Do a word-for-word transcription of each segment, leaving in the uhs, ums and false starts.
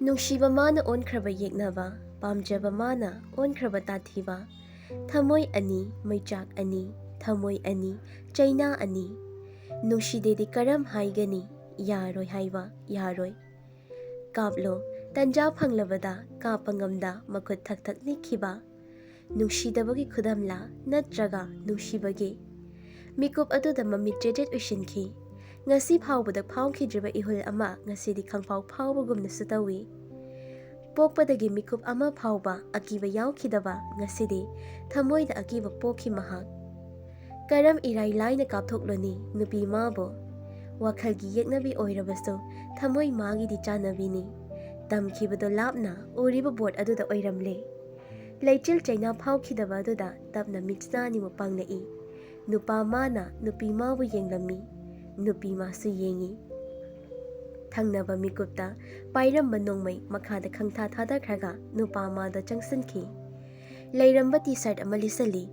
ꯅꯨꯡꯁꯤꯕ ꯃꯥꯅ ꯑꯣꯟꯈ꯭ꯔꯕ ꯌꯦꯛꯅꯕ, ꯄꯥꯝꯖꯕ ꯃꯥꯅ ꯑꯣꯟꯈ꯭ꯔꯕ ꯇꯥꯊꯤꯕ, ꯊꯃꯣꯏ ꯑꯅꯤ, ꯃꯩꯆꯥꯛ ꯑꯅꯤ, ꯊꯃꯣꯏ ꯑꯅꯤ, ꯆꯩꯅꯥ ꯑꯅꯤ꯫ ꯅꯨꯡꯁꯤꯗꯦꯗꯤ ꯀꯔꯝ ꯍꯥꯏꯒꯅꯤ? ꯌꯥꯔꯣꯏ ꯍꯥꯏꯕ ꯌꯥꯔꯣꯏ꯫ ꯀꯥꯞꯂꯣ, ꯇꯟꯖꯥ ꯐꯪꯂꯕꯗ ꯀꯥꯞꯄ ꯉꯝꯗ ꯃꯈꯨꯠ ꯊꯛ ꯊꯛ ꯅꯤꯛꯈꯤꯕ꯫ ꯅꯨꯡꯁꯤꯗꯕꯒꯤ ꯈꯨꯗꯝꯂꯥ, ꯅꯠꯇ꯭ꯔꯒ ꯅꯨꯡꯁꯤꯕꯒꯤ? ꯃꯤꯀꯨꯞ ꯑꯗꯨꯗ ꯃꯃꯤꯠ ꯆꯦꯠ ꯆꯦꯠ ꯎꯏꯁꯤꯟꯈꯤ꯫ ꯉꯁꯤ ꯐꯥꯎꯕꯗ ꯐꯥꯎꯈꯤꯗ꯭ꯔꯤꯕ ꯏꯍꯨꯜ ꯑꯃ ꯉꯁꯤꯗꯤ ꯈꯪꯐꯥꯎ ꯐꯥꯎꯕꯒꯨꯝꯅꯁꯨ ꯇꯧꯏ꯫ ꯄꯣꯛꯄꯗꯒꯤ ꯃꯤꯀꯨꯞ ꯑꯃ ꯐꯥꯎꯕ ꯑꯀꯤꯕ ꯌꯥꯎꯈꯤꯗꯕ ꯉꯁꯤꯗꯤ ꯊꯃꯣꯏꯗ ꯑꯀꯤꯕ ꯄꯣꯛꯈꯤ ꯃꯍꯥꯛ꯫ ꯀꯔꯝ ꯏꯔꯥꯏ ꯂꯥꯏꯅ ꯀꯥꯞꯊꯣꯛꯂꯨꯅꯤ ꯅꯨꯄꯤ ꯃꯥꯕꯨ? ꯋꯥꯈꯜꯒꯤ ꯌꯦꯛꯅꯕꯤ ꯑꯣꯏꯔꯕꯁꯨ ꯊꯃꯣꯏ ꯃꯥꯒꯤꯗꯤ ꯆꯥꯟꯅꯕꯤꯅꯤ꯫ ꯇꯝꯈꯤꯕꯗꯣ ꯂꯥꯞꯅ ꯎꯔꯤꯕ ꯕꯣꯔꯗ ꯑꯗꯨꯗ ꯑꯣꯏꯔꯝꯂꯦ꯫ ꯂꯩꯆꯤꯜ ꯆꯩꯅꯥ ꯐꯥꯎꯈꯤꯗꯕ ꯑꯗꯨꯗ ꯇꯞꯅ ꯃꯤꯠꯁꯅꯥ ꯑꯅꯤꯃꯛ ꯄꯥꯡꯂꯛꯏ꯫ ꯅꯨꯄꯥ ꯃꯥꯅ ꯅꯨꯄꯤ ꯃꯥꯕꯨ ꯌꯦꯡꯂꯝꯃꯤ꯫ ꯅꯨꯄꯤ ꯃꯥꯁꯨ ꯌꯦꯡꯉꯤ꯫ ꯊꯪꯅꯕ ꯃꯤꯀꯨꯞꯇ ꯄꯥꯏꯔꯝꯕ ꯅꯣꯡꯃꯩ ꯃꯈꯥꯗ ꯈꯪꯊꯥ ꯊꯥꯗꯈ꯭ꯔꯒ ꯅꯨꯄꯥ ꯃꯥꯗ ꯆꯪꯁꯤꯟꯈꯤ꯫ ꯂꯩꯔꯝꯕ ꯇꯤ ꯁꯥꯔꯠ ꯑꯃ ꯂꯤꯠꯁꯤꯜꯂꯤ꯫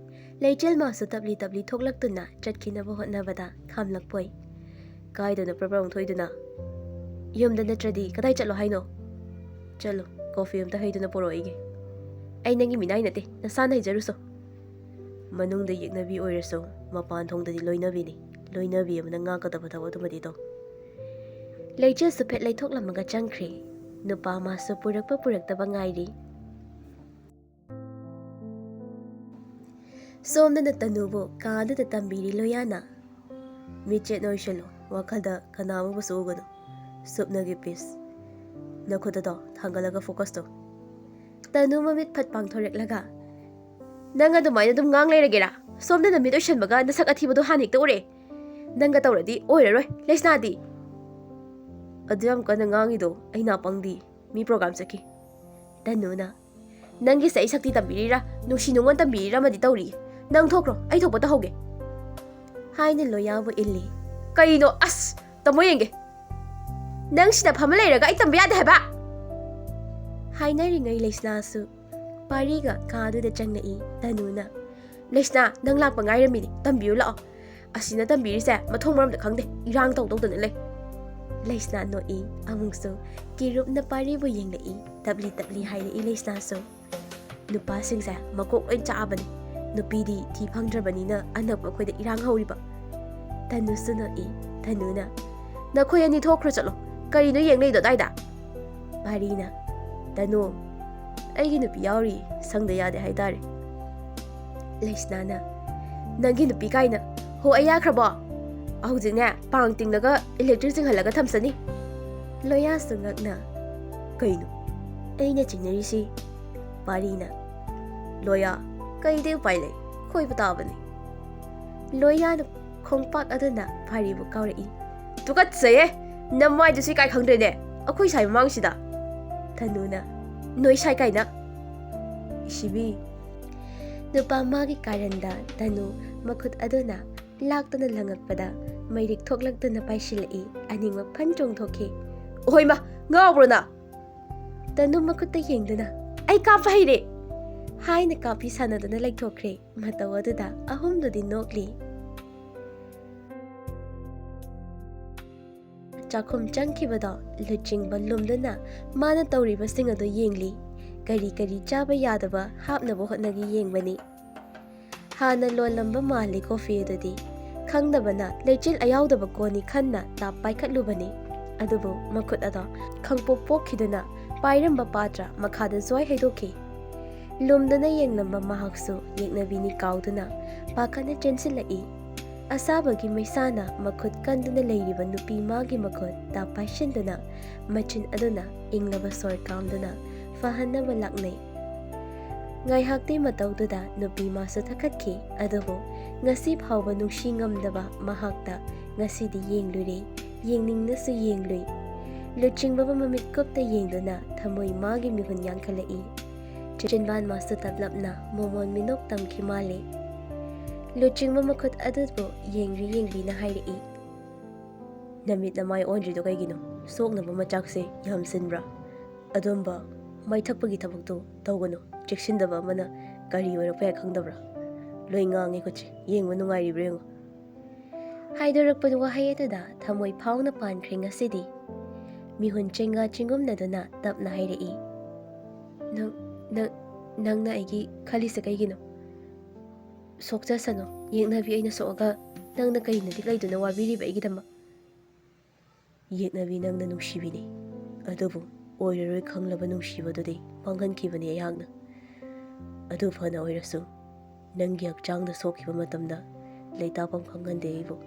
ꯂꯩꯆꯤꯜ ꯃꯥꯁꯨ ꯇꯞꯂꯤ ꯇꯞꯂꯤ ꯊꯣꯛꯂꯛꯇꯨꯅ ꯆꯠꯈꯤꯅꯕ ꯍꯣꯠꯅꯕꯗ ꯈꯥꯝꯂꯛꯄꯣꯏ꯫ ꯀꯥꯏꯗꯅꯣ ꯄ꯭ꯔꯞ ꯄ꯭ꯔꯞ ꯊꯣꯛꯏꯗꯨꯅ? ꯌꯨꯝꯗ ꯅꯠꯇ꯭ꯔꯗꯤ ꯀꯗꯥꯏ ꯆꯠꯂꯣ ꯍꯥꯏꯅꯣ? ꯆꯠꯂꯣ, ꯀꯣꯐꯤ ꯑꯝꯇ ꯍꯩꯗꯨꯅ ꯄꯨꯔꯛꯏꯒꯦ꯫ ꯑꯩ ꯅꯪꯒꯤ ꯃꯤꯅꯥꯏ ꯅꯠꯇꯦ, ꯅꯁꯥꯅ ꯍꯩꯖꯔꯨꯁꯣ꯫ ꯃꯅꯨꯡꯗ ꯌꯦꯛꯅꯕꯤ ꯑꯣꯏꯔꯁꯨ ꯃꯄꯥꯟ ꯊꯣꯡꯗꯗꯤ ꯂꯣꯏꯅꯕꯤꯅꯤ꯫ ꯂꯣꯏꯅꯕꯤ ꯑꯃꯅ ꯉꯥꯛꯀꯗꯕ ꯊꯕꯛ ꯑꯗꯨꯃꯗꯤ ꯇꯧ꯫ ꯂꯩꯆꯤꯜꯁꯨ ꯐꯦꯠ ꯂꯩꯊꯣꯛꯂꯝꯃꯒ ꯆꯪꯈ꯭ꯔꯦ꯫ ꯅꯨꯄꯥ ꯃꯥꯁꯨ ꯄꯨꯔꯛꯄ ꯄꯨꯔꯛꯇꯕ ꯉꯥꯏꯔꯤ꯫ ꯁꯣꯝꯗꯅ ꯇꯅꯨꯕꯨ ꯀꯥꯗꯨꯗ ꯇꯝꯕꯤꯔꯤ ꯂꯣꯌꯥꯅ꯫ ꯃꯤꯠꯆꯦꯠ ꯅꯣꯏꯁꯤꯜꯂꯨ, ꯋꯥꯈꯜꯗ ꯀꯅꯥ ꯑꯃꯕꯨꯁꯨ ꯎꯒꯅꯨ꯫ ꯁꯨꯞꯅꯒꯤ ꯄꯤꯁ꯫ ꯅꯈꯨꯠ ꯑꯗꯣ ꯊꯥꯡꯒꯠꯂꯒ ꯐꯣꯀꯁ ꯇꯧ꯫ ꯇꯅꯨ ꯃꯃꯤꯠ ꯐꯠ ꯄꯥꯡꯊꯣꯔꯛꯂꯒ, "ꯅꯪ ꯑꯗꯨꯃꯥꯏꯅ ꯑꯗꯨꯝ ꯉꯥꯡ ꯂꯩꯔꯒꯦꯔꯥ? ꯁꯣꯝꯗ ꯅꯃꯤꯠ ꯑꯣꯏꯁꯟꯕꯒ ꯅꯁꯛ ꯑꯊꯤꯕꯗꯣ ꯍꯥꯟꯅ ꯍꯦꯛꯇ ꯎꯔꯦ꯫ ꯅꯪꯒ ꯇꯧꯔꯗꯤ ꯑꯣꯏꯔꯔꯣꯏ, ꯂꯩꯁꯅꯥꯗꯤ!" ꯑꯗꯨ ꯌꯥꯝ ꯀꯟꯅ ꯉꯥꯡꯉꯤꯗꯣ ꯑꯩ ꯅꯥꯄꯪꯗꯤ, ꯃꯤ ꯄ꯭ꯔꯣꯒ꯭ꯔꯥꯝ ꯆꯠꯈꯤ꯫ ꯇꯅꯨꯅ, "ꯅꯪꯒꯤꯁꯦ ꯑꯩ ꯁꯛꯇꯤ ꯇꯝꯕꯤꯔꯤꯔꯥ, ꯅꯨꯡꯁꯤ ꯅꯨꯡꯉꯣꯟ ꯇꯝꯕꯤꯔꯤꯔꯥ ꯑꯃꯗꯤ ꯇꯧꯔꯤ꯫ ꯅꯪ ꯊꯣꯛꯈ꯭ꯔꯣ, ꯑꯩ ꯊꯣꯛꯄ ꯇꯧꯍꯧꯒꯦ," ꯍꯥꯏꯅ ꯂꯣꯌꯥꯕꯨ ꯏꯜꯂꯤ꯫ "ꯀꯩꯅꯣ? ꯑꯁ, ꯇꯝꯃꯣ ꯌꯦꯡꯒꯦ꯫ ꯅꯪ ꯁꯤꯗ ꯐꯝꯃ ꯂꯩꯔꯒ ꯑꯩ ꯇꯝꯕ ꯌꯥꯗꯦ ꯍꯥꯏꯕ?" ꯍꯥꯏꯅꯔꯤꯉꯩ ꯂꯩꯁꯅꯥꯁꯨ ꯄꯥꯔꯤꯒ ꯀꯥꯗꯨꯗ ꯆꯪꯂꯛꯏ꯫ ꯇꯅꯨꯅ, "ꯂꯩꯁꯅꯥ, ꯅꯪ ꯂꯥꯛꯄ ꯉꯥꯏꯔꯝꯃꯤꯅꯦ, ꯇꯝꯕꯤꯌꯨ ꯂꯥꯛꯑꯣ꯫ ꯑꯁꯤꯅ ꯇꯝꯕꯤꯔꯤꯁꯦ ꯃꯊꯣꯡ ꯃꯔꯝꯗ ꯈꯪꯗꯦ, ꯏꯔꯥꯡ ꯇꯧ ꯇꯧꯗꯅ ꯂꯩ꯫ ꯂꯩꯁꯅꯥ ꯅꯣꯛꯏ꯫ ꯑꯃꯨꯛꯁꯨ ꯀꯤꯔꯨꯞꯅ ꯄꯥꯔꯤꯕꯨ ꯌꯦꯡꯂꯛꯏ꯫ ꯇꯞꯂꯤ ꯇꯞꯂꯤ ꯍꯥꯏꯔꯛꯏ ꯂꯩꯁꯅꯥꯁꯨ꯫ ꯅꯨꯄꯥꯁꯤꯡꯁꯦ ꯃꯀꯣꯛ ꯂꯣꯏ ꯆꯥꯛꯑꯕꯅꯤ꯫ ꯅꯨꯄꯤꯗꯤ ꯊꯤ ꯐꯪꯗ꯭ꯔꯕꯅꯤꯅ ꯑꯅꯛꯄ ꯑꯩꯈꯣꯏꯗ ꯏꯔꯥꯡ ꯍꯧꯔꯤꯕ꯫ ꯇꯅꯨꯁꯨ ꯅꯣꯛꯏ꯫ ꯇꯅꯨꯅ, "ꯅꯈꯣꯏ ꯑꯅꯤ ꯊꯣꯛꯈ꯭ꯔꯣ ꯆꯠꯂꯣ꯫ ꯀꯔꯤꯅꯣ ꯌꯦꯡ ꯂꯩꯗꯣ ꯑꯗꯥꯏꯗ?" ꯄꯥꯔꯤꯅ, "ꯇꯅꯨ, ꯑꯩꯒꯤ ꯅꯨꯄꯤ ꯌꯥꯎꯔꯤ, ꯁꯪꯗ ꯌꯥꯗꯦ ꯍꯥꯏꯇꯥꯔꯦ꯫" ꯂꯩꯁꯅꯥꯅ, "ꯅꯪꯒꯤ ꯅꯨꯄꯤ ꯀꯥꯏꯅ? ꯍꯣ, ꯑꯩ ꯌꯥꯈ꯭ꯔꯕꯣ? ꯍꯧꯖꯤꯛꯅꯦ ꯄꯥꯡ ꯇꯤꯡꯂꯒ ꯏꯂꯦꯛꯇ꯭ꯔꯤꯛ ꯆꯤꯡꯍꯜꯂꯒ ꯊꯝꯁꯅꯤ꯫" ꯂꯣꯌꯥꯁꯨ ꯉꯛꯅ, "ꯀꯩꯅꯣ ꯑꯩꯅ ꯆꯤꯡꯅꯔꯤꯁꯤ?" ꯄꯥꯔꯤꯅ, "ꯂꯣꯌꯥ, ꯀꯩꯗꯤ ꯎꯄꯥꯏ ꯂꯩ, ꯈꯣꯏꯕ ꯇꯥꯕꯅꯤ꯫" ꯂꯣꯌꯥꯅ ꯈꯣꯡꯄꯥꯛ ꯑꯗꯨꯅ ꯄꯥꯔꯤꯕꯨ ꯀꯥꯎꯔꯛꯏ꯫ "ꯇꯨꯀꯠꯆꯩꯌꯦ! ꯅꯃꯥꯏꯗꯨꯁꯨ ꯏꯀꯥꯏ ꯈꯪꯗ꯭ꯔꯦꯅꯦ, ꯑꯩꯈꯣꯏ ꯁꯥꯏ ꯃꯃꯥꯡꯁꯤꯗ!" ꯇꯅꯨꯅ, "ꯅꯣꯏ ꯁꯥꯏ ꯀꯥꯏꯅ?" ꯏꯁꯤꯕꯤ꯫ ꯅꯨꯄꯥ ꯃꯥꯒꯤ ꯀꯥꯔꯟꯗ ꯇꯅꯨ ꯃꯈꯨꯠ ꯑꯗꯨꯅ ꯂꯥꯛꯇꯨꯅ ꯂꯪꯉꯛꯄꯗ ꯃꯩꯔꯤꯛ ꯊꯣꯛꯂꯛꯇꯨꯅ ꯄꯥꯏꯁꯤꯜꯂꯛꯏ꯫ ꯑꯅꯤꯡꯕ ꯐꯟ ꯆꯣꯡꯊꯣꯛꯈꯤ꯫ "ꯑꯣꯍꯣꯏꯃ, ꯉꯥꯎꯕ꯭ꯔꯣ ꯅ?" ꯇꯅꯨ ꯃꯈꯨꯠꯇ ꯌꯦꯡꯗꯨꯅ, "ꯑꯩ ꯀꯥꯞꯄ ꯍꯩꯔꯦ!" ꯍꯥꯏꯅ ꯀꯥꯞꯄꯤ ꯁꯥꯟꯅꯗꯨꯅ ꯂꯩꯊꯣꯛꯈ꯭ꯔꯦ꯫ ꯃꯇꯧ ꯑꯗꯨꯗ ꯑꯍꯨꯝꯗꯨꯗꯤ ꯅꯣꯛꯂꯤ꯫ ꯆꯥꯛꯈꯨꯝ ꯆꯪꯈꯤꯕꯗꯣ ꯂꯨꯆꯤꯡꯕ ꯂꯨꯝꯗꯨꯅ ꯃꯥꯅ ꯇꯧꯔꯤꯕꯁꯤꯡ ꯑꯗꯨ ꯌꯦꯡꯂꯤ꯫ ꯀꯔꯤ ꯀꯔꯤ ꯆꯥꯕ ꯌꯥꯗꯕ ꯍꯥꯞꯅꯕ ꯍꯣꯠꯅꯒꯦ ꯌꯦꯡꯕꯅꯤ꯫ ꯍꯥꯟꯅ ꯂꯣꯜꯂꯝꯕ ꯃꯥꯜꯂꯤ ꯀꯣꯐꯤ ꯑꯗꯨꯗꯤ꯫ ꯈꯪꯗꯕꯅ ꯂꯩꯆꯤꯜ ꯑꯌꯥꯎꯗꯕ ꯀꯣꯟꯅꯤ ꯈꯟꯅ ꯇꯥꯞ ꯄꯥꯏꯈꯠꯂꯨꯕꯅꯤ꯫ ꯑꯗꯨꯕꯨ ꯃꯈꯨꯠ ꯑꯗꯣ ꯈꯪꯄꯣꯛ ꯄꯣꯛꯈꯤꯗꯨꯅ ꯄꯥꯏꯔꯝꯕ ꯄꯥꯇ꯭ꯔ ꯃꯈꯥꯗ ꯖ꯭ꯋꯥꯏ ꯍꯩꯗꯣꯛꯈꯤ꯫ ꯂꯨꯝꯗꯨꯅ ꯌꯦꯡꯂꯝꯕ ꯃꯍꯥꯛꯁꯨ ꯌꯦꯛꯅꯕꯤꯅꯤ ꯀꯥꯎꯗꯨꯅ ꯄꯥꯈꯠꯅ ꯆꯦꯟꯁꯤꯜꯂꯛꯏ꯫ ꯑꯁꯥꯕꯒꯤ ꯃꯩꯁꯥꯅ ꯃꯈꯨꯠ ꯀꯟꯗꯨꯅ ꯂꯩꯔꯤꯕ ꯅꯨꯄꯤ ꯃꯥꯒꯤ ꯃꯈꯨꯠ ꯇꯥꯞ ꯄꯥꯏꯁꯤꯟꯗꯨꯅ ꯃꯆꯤꯟ ꯑꯗꯨꯅ ꯏꯪꯂꯕ ꯁꯣꯔ ꯀꯥꯝꯗꯨꯅ ꯐꯍꯟꯅꯕ ꯂꯥꯛꯅꯩ꯫ ꯉꯥꯏꯍꯥꯛꯇꯤ ꯃꯇꯧꯗꯨꯗ ꯅꯨꯄꯤ ꯃꯥꯁꯨ ꯊꯛꯈꯠꯈꯤ, ꯑꯗꯨꯕꯨ ꯉꯁꯤ ꯐꯥꯎꯕ ꯅꯨꯡꯁꯤ ꯉꯝꯗꯕ ꯃꯍꯥꯛꯇ ꯉꯁꯤꯗꯤ ꯌꯦꯡꯂꯨꯔꯦ, ꯌꯦꯡꯅꯤꯡꯅꯁꯨ ꯌꯦꯡꯂꯨꯏ꯫ ꯂꯨꯆꯤꯡꯕꯕꯨ ꯃꯃꯤꯠ ꯀꯨꯞꯇ ꯌꯦꯡꯗꯨꯅ ꯊꯃꯣꯏ ꯃꯥꯒꯤ ꯃꯤꯍꯨꯟ ꯌꯥꯡꯈꯠꯂꯛꯏ꯫ ꯆꯤꯟꯕꯥꯟ ꯃꯥꯁꯨ ꯇꯞꯂꯞꯅ ꯃꯣꯃꯣꯟ ꯃꯤꯅꯣꯛ ꯇꯝꯈꯤ ꯃꯥꯜꯂꯦ꯫ ꯂꯨꯆꯤꯡꯕ ꯃꯈꯨꯠ ꯑꯗꯨꯕꯨ ꯌꯦꯡꯔꯤ ꯌꯦꯡꯕꯤꯅ ꯍꯥꯏꯔꯛꯏ, "ꯅꯃꯤꯠ ꯅꯃꯥꯏ ꯑꯣꯟꯗ꯭ꯔꯤꯗꯣ ꯀꯩꯒꯤꯅꯣ? ꯁꯣꯛꯅꯕ ꯃꯆꯥꯛꯁꯦ ꯌꯥꯝꯁꯤꯟꯕ꯭ꯔꯥ? ꯑꯗꯨꯝꯕ ꯃꯩ ꯊꯛꯄꯒꯤ ꯊꯕꯛꯇꯣ ꯇꯧꯒꯅꯨ꯫ ꯆꯦꯛꯁꯤꯟꯗꯕ ꯑꯃꯅ ꯀꯔꯤ ꯑꯣꯏꯔꯛꯄ ꯌꯥꯏ ꯈꯪꯗꯕ꯭ꯔꯥ? ꯂꯣꯏ ꯉꯥꯡꯉꯦ ꯈꯨꯠꯁꯦ꯫ ꯌꯦꯡꯕ ꯅꯨꯡꯉꯥꯏꯔꯤꯕ꯭ꯔꯥ ꯌꯦꯡꯉꯣ꯫" ꯍꯥꯏꯗꯣꯔꯛꯄ ꯋꯥꯍꯩ ꯑꯗꯨꯗ ꯊꯃꯣꯏ ꯐꯥꯎꯅ ꯄꯥꯟꯈ꯭ꯔꯦ ꯉꯁꯤꯗꯤ꯫ ꯃꯤꯍꯨꯟ ꯆꯤꯡꯒ ꯆꯤꯡꯒꯨꯝꯅꯗꯨꯅ ꯇꯞꯅ ꯍꯥꯏꯔꯛꯏ, "ꯅꯪ, ꯅꯪ, ꯅꯪꯅ ꯑꯩꯒꯤ ꯈꯜꯂꯤꯁꯦ ꯀꯩꯒꯤꯅꯣ? ꯁꯣꯛꯆꯁꯅꯨ, ꯌꯦꯛꯅꯕꯤ ꯑꯩꯅ ꯁꯣꯛꯑꯒ ꯅꯪꯅ ꯀꯔꯤꯅꯗꯤ ꯂꯩꯗꯨꯅ ꯋꯥꯕꯤꯔꯤꯕ ꯑꯩꯒꯤꯗꯃꯛ?" "ꯌꯦꯛꯅꯕꯤ ꯅꯪꯅ ꯅꯨꯡꯁꯤꯕꯤꯅꯤ, ꯑꯗꯨꯕꯨ ꯑꯣꯏꯔꯔꯣꯏ ꯈꯪꯂꯕ ꯅꯨꯡꯁꯤꯕꯗꯨꯗꯤ ꯃꯥꯡꯍꯟꯈꯤꯕꯅꯤ ꯑꯩꯍꯥꯛꯅ꯫ ꯑꯗꯨ ꯐꯅ ꯑꯣꯏꯔꯁꯨ ꯅꯪꯒꯤ ꯍꯛꯆꯥꯡꯗ ꯁꯣꯛꯈꯤꯕ ꯃꯇꯝꯗ ꯂꯩꯇꯥꯐꯝ ꯈꯪꯍꯟꯗꯦ ꯑꯩꯕꯨ"꯫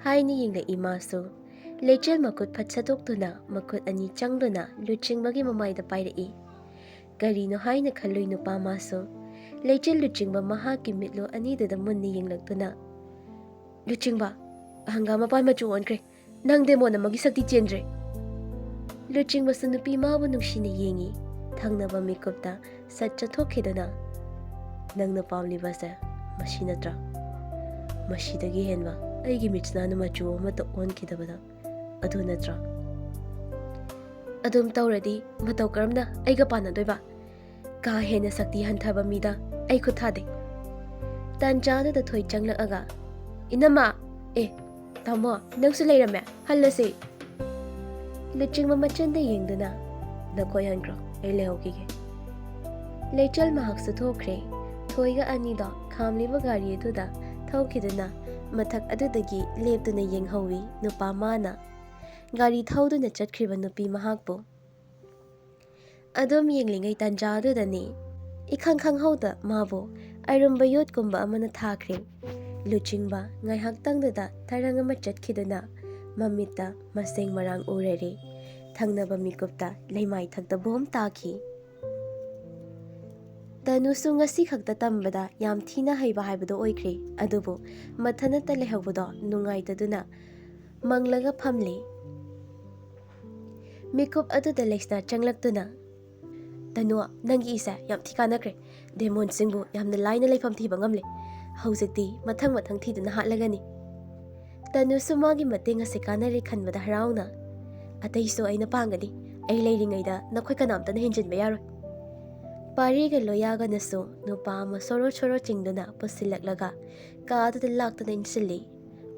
ꯍꯥꯏꯅ ꯌꯦꯡꯂꯛꯏ ꯃꯥꯁꯨ꯫ ꯂꯩꯆꯤꯜ ꯃꯈꯨꯠ ꯐꯠ ꯁꯠꯇꯣꯛꯇꯨꯅ ꯃꯈꯨꯠ ꯑꯅꯤ ꯆꯪꯗꯨꯅ ꯂꯨꯆꯤꯡꯕꯒꯤ ꯃꯃꯥꯏꯗ ꯄꯥꯏꯔꯛꯏ꯫ ꯀꯔꯤꯅꯣ ꯍꯥꯏꯅ ꯈꯜꯂꯨꯏ ꯅꯨꯄꯥ ꯃꯥꯁꯨ꯫ ꯂꯩꯆꯤꯜ ꯂꯨꯆꯤꯡꯕ ꯃꯍꯥꯛꯀꯤ ꯃꯤꯠꯂꯨ ꯑꯅꯤꯗꯨꯗ ꯃꯨꯟꯅ ꯌꯦꯡꯂꯛꯇꯨꯅ, "ꯂꯨꯆꯤꯡꯕ, ꯍꯪꯒꯥꯝ ꯃꯄꯥꯟ ꯃꯆꯨ ꯑꯣꯟꯈ꯭ꯔꯦ꯫ ꯅꯪ ꯗꯦꯃꯣꯟ ꯑꯃꯒꯤ ꯁꯛꯇꯤ ꯆꯦꯟꯗ꯭ꯔꯦ"꯫ ꯂꯨꯆꯤꯡꯕꯁꯨ ꯅꯨꯄꯤ ꯃꯥꯕꯨ ꯅꯨꯡꯁꯤꯅ ꯌꯦꯡꯉꯤ꯫ ꯊꯪꯅꯕ ꯃꯤꯀꯨꯞꯇ ꯁꯠ ꯆꯠꯊꯣꯛꯈꯤꯗꯨꯅ, "ꯅꯪꯅ ꯄꯥꯝꯂꯤꯕꯁꯦ ꯃꯁꯤ ꯅꯠꯇ꯭ꯔꯥ? ꯃꯁꯤꯗꯒꯤ ꯍꯦꯟꯕ ꯑꯩꯒꯤ ꯃꯤꯠꯁꯅꯥꯅ ꯃꯆꯨ ꯑꯃꯠꯇ ꯑꯣꯟꯈꯤꯗꯕꯗ ꯑꯗꯨ ꯅꯠꯇ꯭ꯔꯥ? ꯑꯗꯨꯝ ꯇꯧꯔꯗꯤ ꯃꯇꯧ ꯀꯔꯝꯅ ꯑꯩꯒ ꯄꯥꯟꯅꯗꯣꯏꯕ? ꯀꯥ ꯍꯦꯟꯅ ꯁꯛꯇꯤ ꯍꯟꯊꯕ ꯃꯤꯗ ꯑꯩ ꯈꯨꯠ ꯊꯥꯗꯦ"꯫ ꯇꯥꯟꯖꯥꯗꯨꯗ ꯊꯣꯏ ꯆꯪꯂꯛꯑꯒ, "ꯏꯅꯝꯃ! ꯑꯦ, ꯇꯥꯃꯣ, ꯅꯪꯁꯨ ꯂꯩꯔꯝꯃꯦ, ꯍꯜꯂꯁꯦ"꯫ ꯂꯨꯆꯤꯡꯕ ꯃꯆꯤꯟꯗ ꯌꯦꯡꯗꯨꯅ, "ꯅꯈꯣꯏ ꯍꯟꯈ꯭ꯔꯣ, ꯑꯩ ꯂꯩꯍꯧꯈꯤꯒꯦ"꯫ ꯂꯩꯆꯤꯜ ꯃꯍꯥꯛꯁꯨ ꯊꯣꯛꯈ꯭ꯔꯦ꯫ ꯊꯣꯏꯒ ꯑꯅꯤꯗꯣ ꯈꯥꯝꯂꯤꯕ ꯒꯥꯔꯤ ꯑꯗꯨꯗ ꯊꯧꯈꯤꯗꯨꯅ ꯃꯊꯛ ꯑꯗꯨꯗꯒꯤ ꯂꯦꯞꯇꯨꯅ ꯌꯦꯡꯍꯧꯏ ꯅꯨꯄꯥ ꯃꯥꯅ꯫ ꯒꯥꯔꯤ ꯊꯧꯗꯨꯅ ꯆꯠꯈ꯭ꯔꯤꯕ ꯅꯨꯄꯤ ꯃꯍꯥꯛꯄꯨ꯫ ꯑꯗꯨꯝ ꯌꯦꯡꯂꯤꯉꯩ ꯇꯥꯟꯖꯥ ꯑꯗꯨꯗꯅꯤ ꯏꯈꯪ ꯈꯪꯍꯧꯗ ꯃꯥꯕꯨ ꯑꯔꯨꯝꯕ ꯌꯣꯠꯀꯨꯝꯕ ꯑꯃꯅ ꯊꯥꯈ꯭ꯔꯦ꯫ ꯂꯨꯆꯤꯡꯕ ꯉꯥꯏꯍꯥꯛꯇꯪꯗꯨꯗ ꯊꯔꯪ ꯑꯃ ꯆꯠꯈꯤꯗꯨꯅ ꯃꯃꯤꯠꯇ ꯃꯁꯦꯡ ꯃꯔꯥꯡ ꯎꯔꯔꯦ꯫ ꯊꯪꯅꯕ ꯃꯤꯀꯨꯞꯇ ꯂꯩꯃꯥꯏ ꯊꯛꯇ ꯕꯣꯝ ꯇꯥꯈꯤ꯫ ꯇꯅꯨꯁꯨ ꯉꯁꯤ ꯈꯛꯇ ꯇꯝꯕꯗ ꯌꯥꯝ ꯊꯤꯅ ꯍꯩꯕ ꯍꯥꯏꯕꯗꯣ ꯑꯣꯏꯈ꯭ꯔꯦ꯫ ꯑꯗꯨꯕꯨ ꯃꯊꯟꯇ ꯂꯩꯍꯧꯕꯗꯣ ꯅꯨꯡꯉꯥꯏꯇꯗꯨꯅ ꯃꯪꯂꯒ ꯐꯝꯂꯤ꯫ ꯃꯤꯀꯨꯞ ꯑꯗꯨꯗ ꯂꯩꯁꯅꯥ ꯆꯪꯂꯛꯇꯨꯅ, "ꯇꯅꯨ, ꯅꯪꯒꯤ ꯏꯁꯦ ꯌꯥꯝ ꯊꯤ ꯀꯥꯟꯅꯈ꯭ꯔꯦ꯫ ꯗꯦꯃꯣꯟꯁꯤꯡꯕꯨ ꯌꯥꯝꯅ ꯂꯥꯏꯅ ꯂꯩꯐꯝ ꯊꯤꯕ ꯉꯝꯂꯦ꯫ ꯍꯧꯖꯤꯛꯇꯤ ꯃꯊꯪ ꯃꯊꯪ ꯊꯤꯗꯨꯅ ꯍꯥꯠꯂꯒꯅꯤ"꯫ ꯇꯅꯨꯁꯨ ꯃꯥꯒꯤ ꯃꯇꯦꯡ ꯑꯁꯤ ꯀꯥꯟꯅꯔꯦ ꯈꯟꯕꯗ ꯍꯔꯥꯎꯅ, "ꯑꯇꯩꯁꯨ ꯑꯩꯅ ꯄꯥꯡꯒꯅꯤ꯫ ꯑꯩ ꯂꯩꯔꯤꯉꯩꯗ ꯅꯈꯣꯏ ꯀꯅꯥꯝꯇꯅ ꯍꯦꯟꯖꯤꯟꯕ ꯌꯥꯔꯣꯏ"꯫ ꯄꯥꯔꯤꯒ ꯂꯣꯌꯥꯒꯅꯁꯨ ꯅꯨꯄꯥ ꯑꯃ ꯁꯣꯔꯣ ꯁꯣꯔꯣ ꯆꯤꯡꯗꯨꯅ ꯄꯨꯁꯤꯜꯂꯛꯂꯒ ꯀꯥ ꯑꯗꯨꯗ ꯂꯥꯛꯇꯨꯅ ꯏꯟꯁꯤꯜꯂꯤ꯫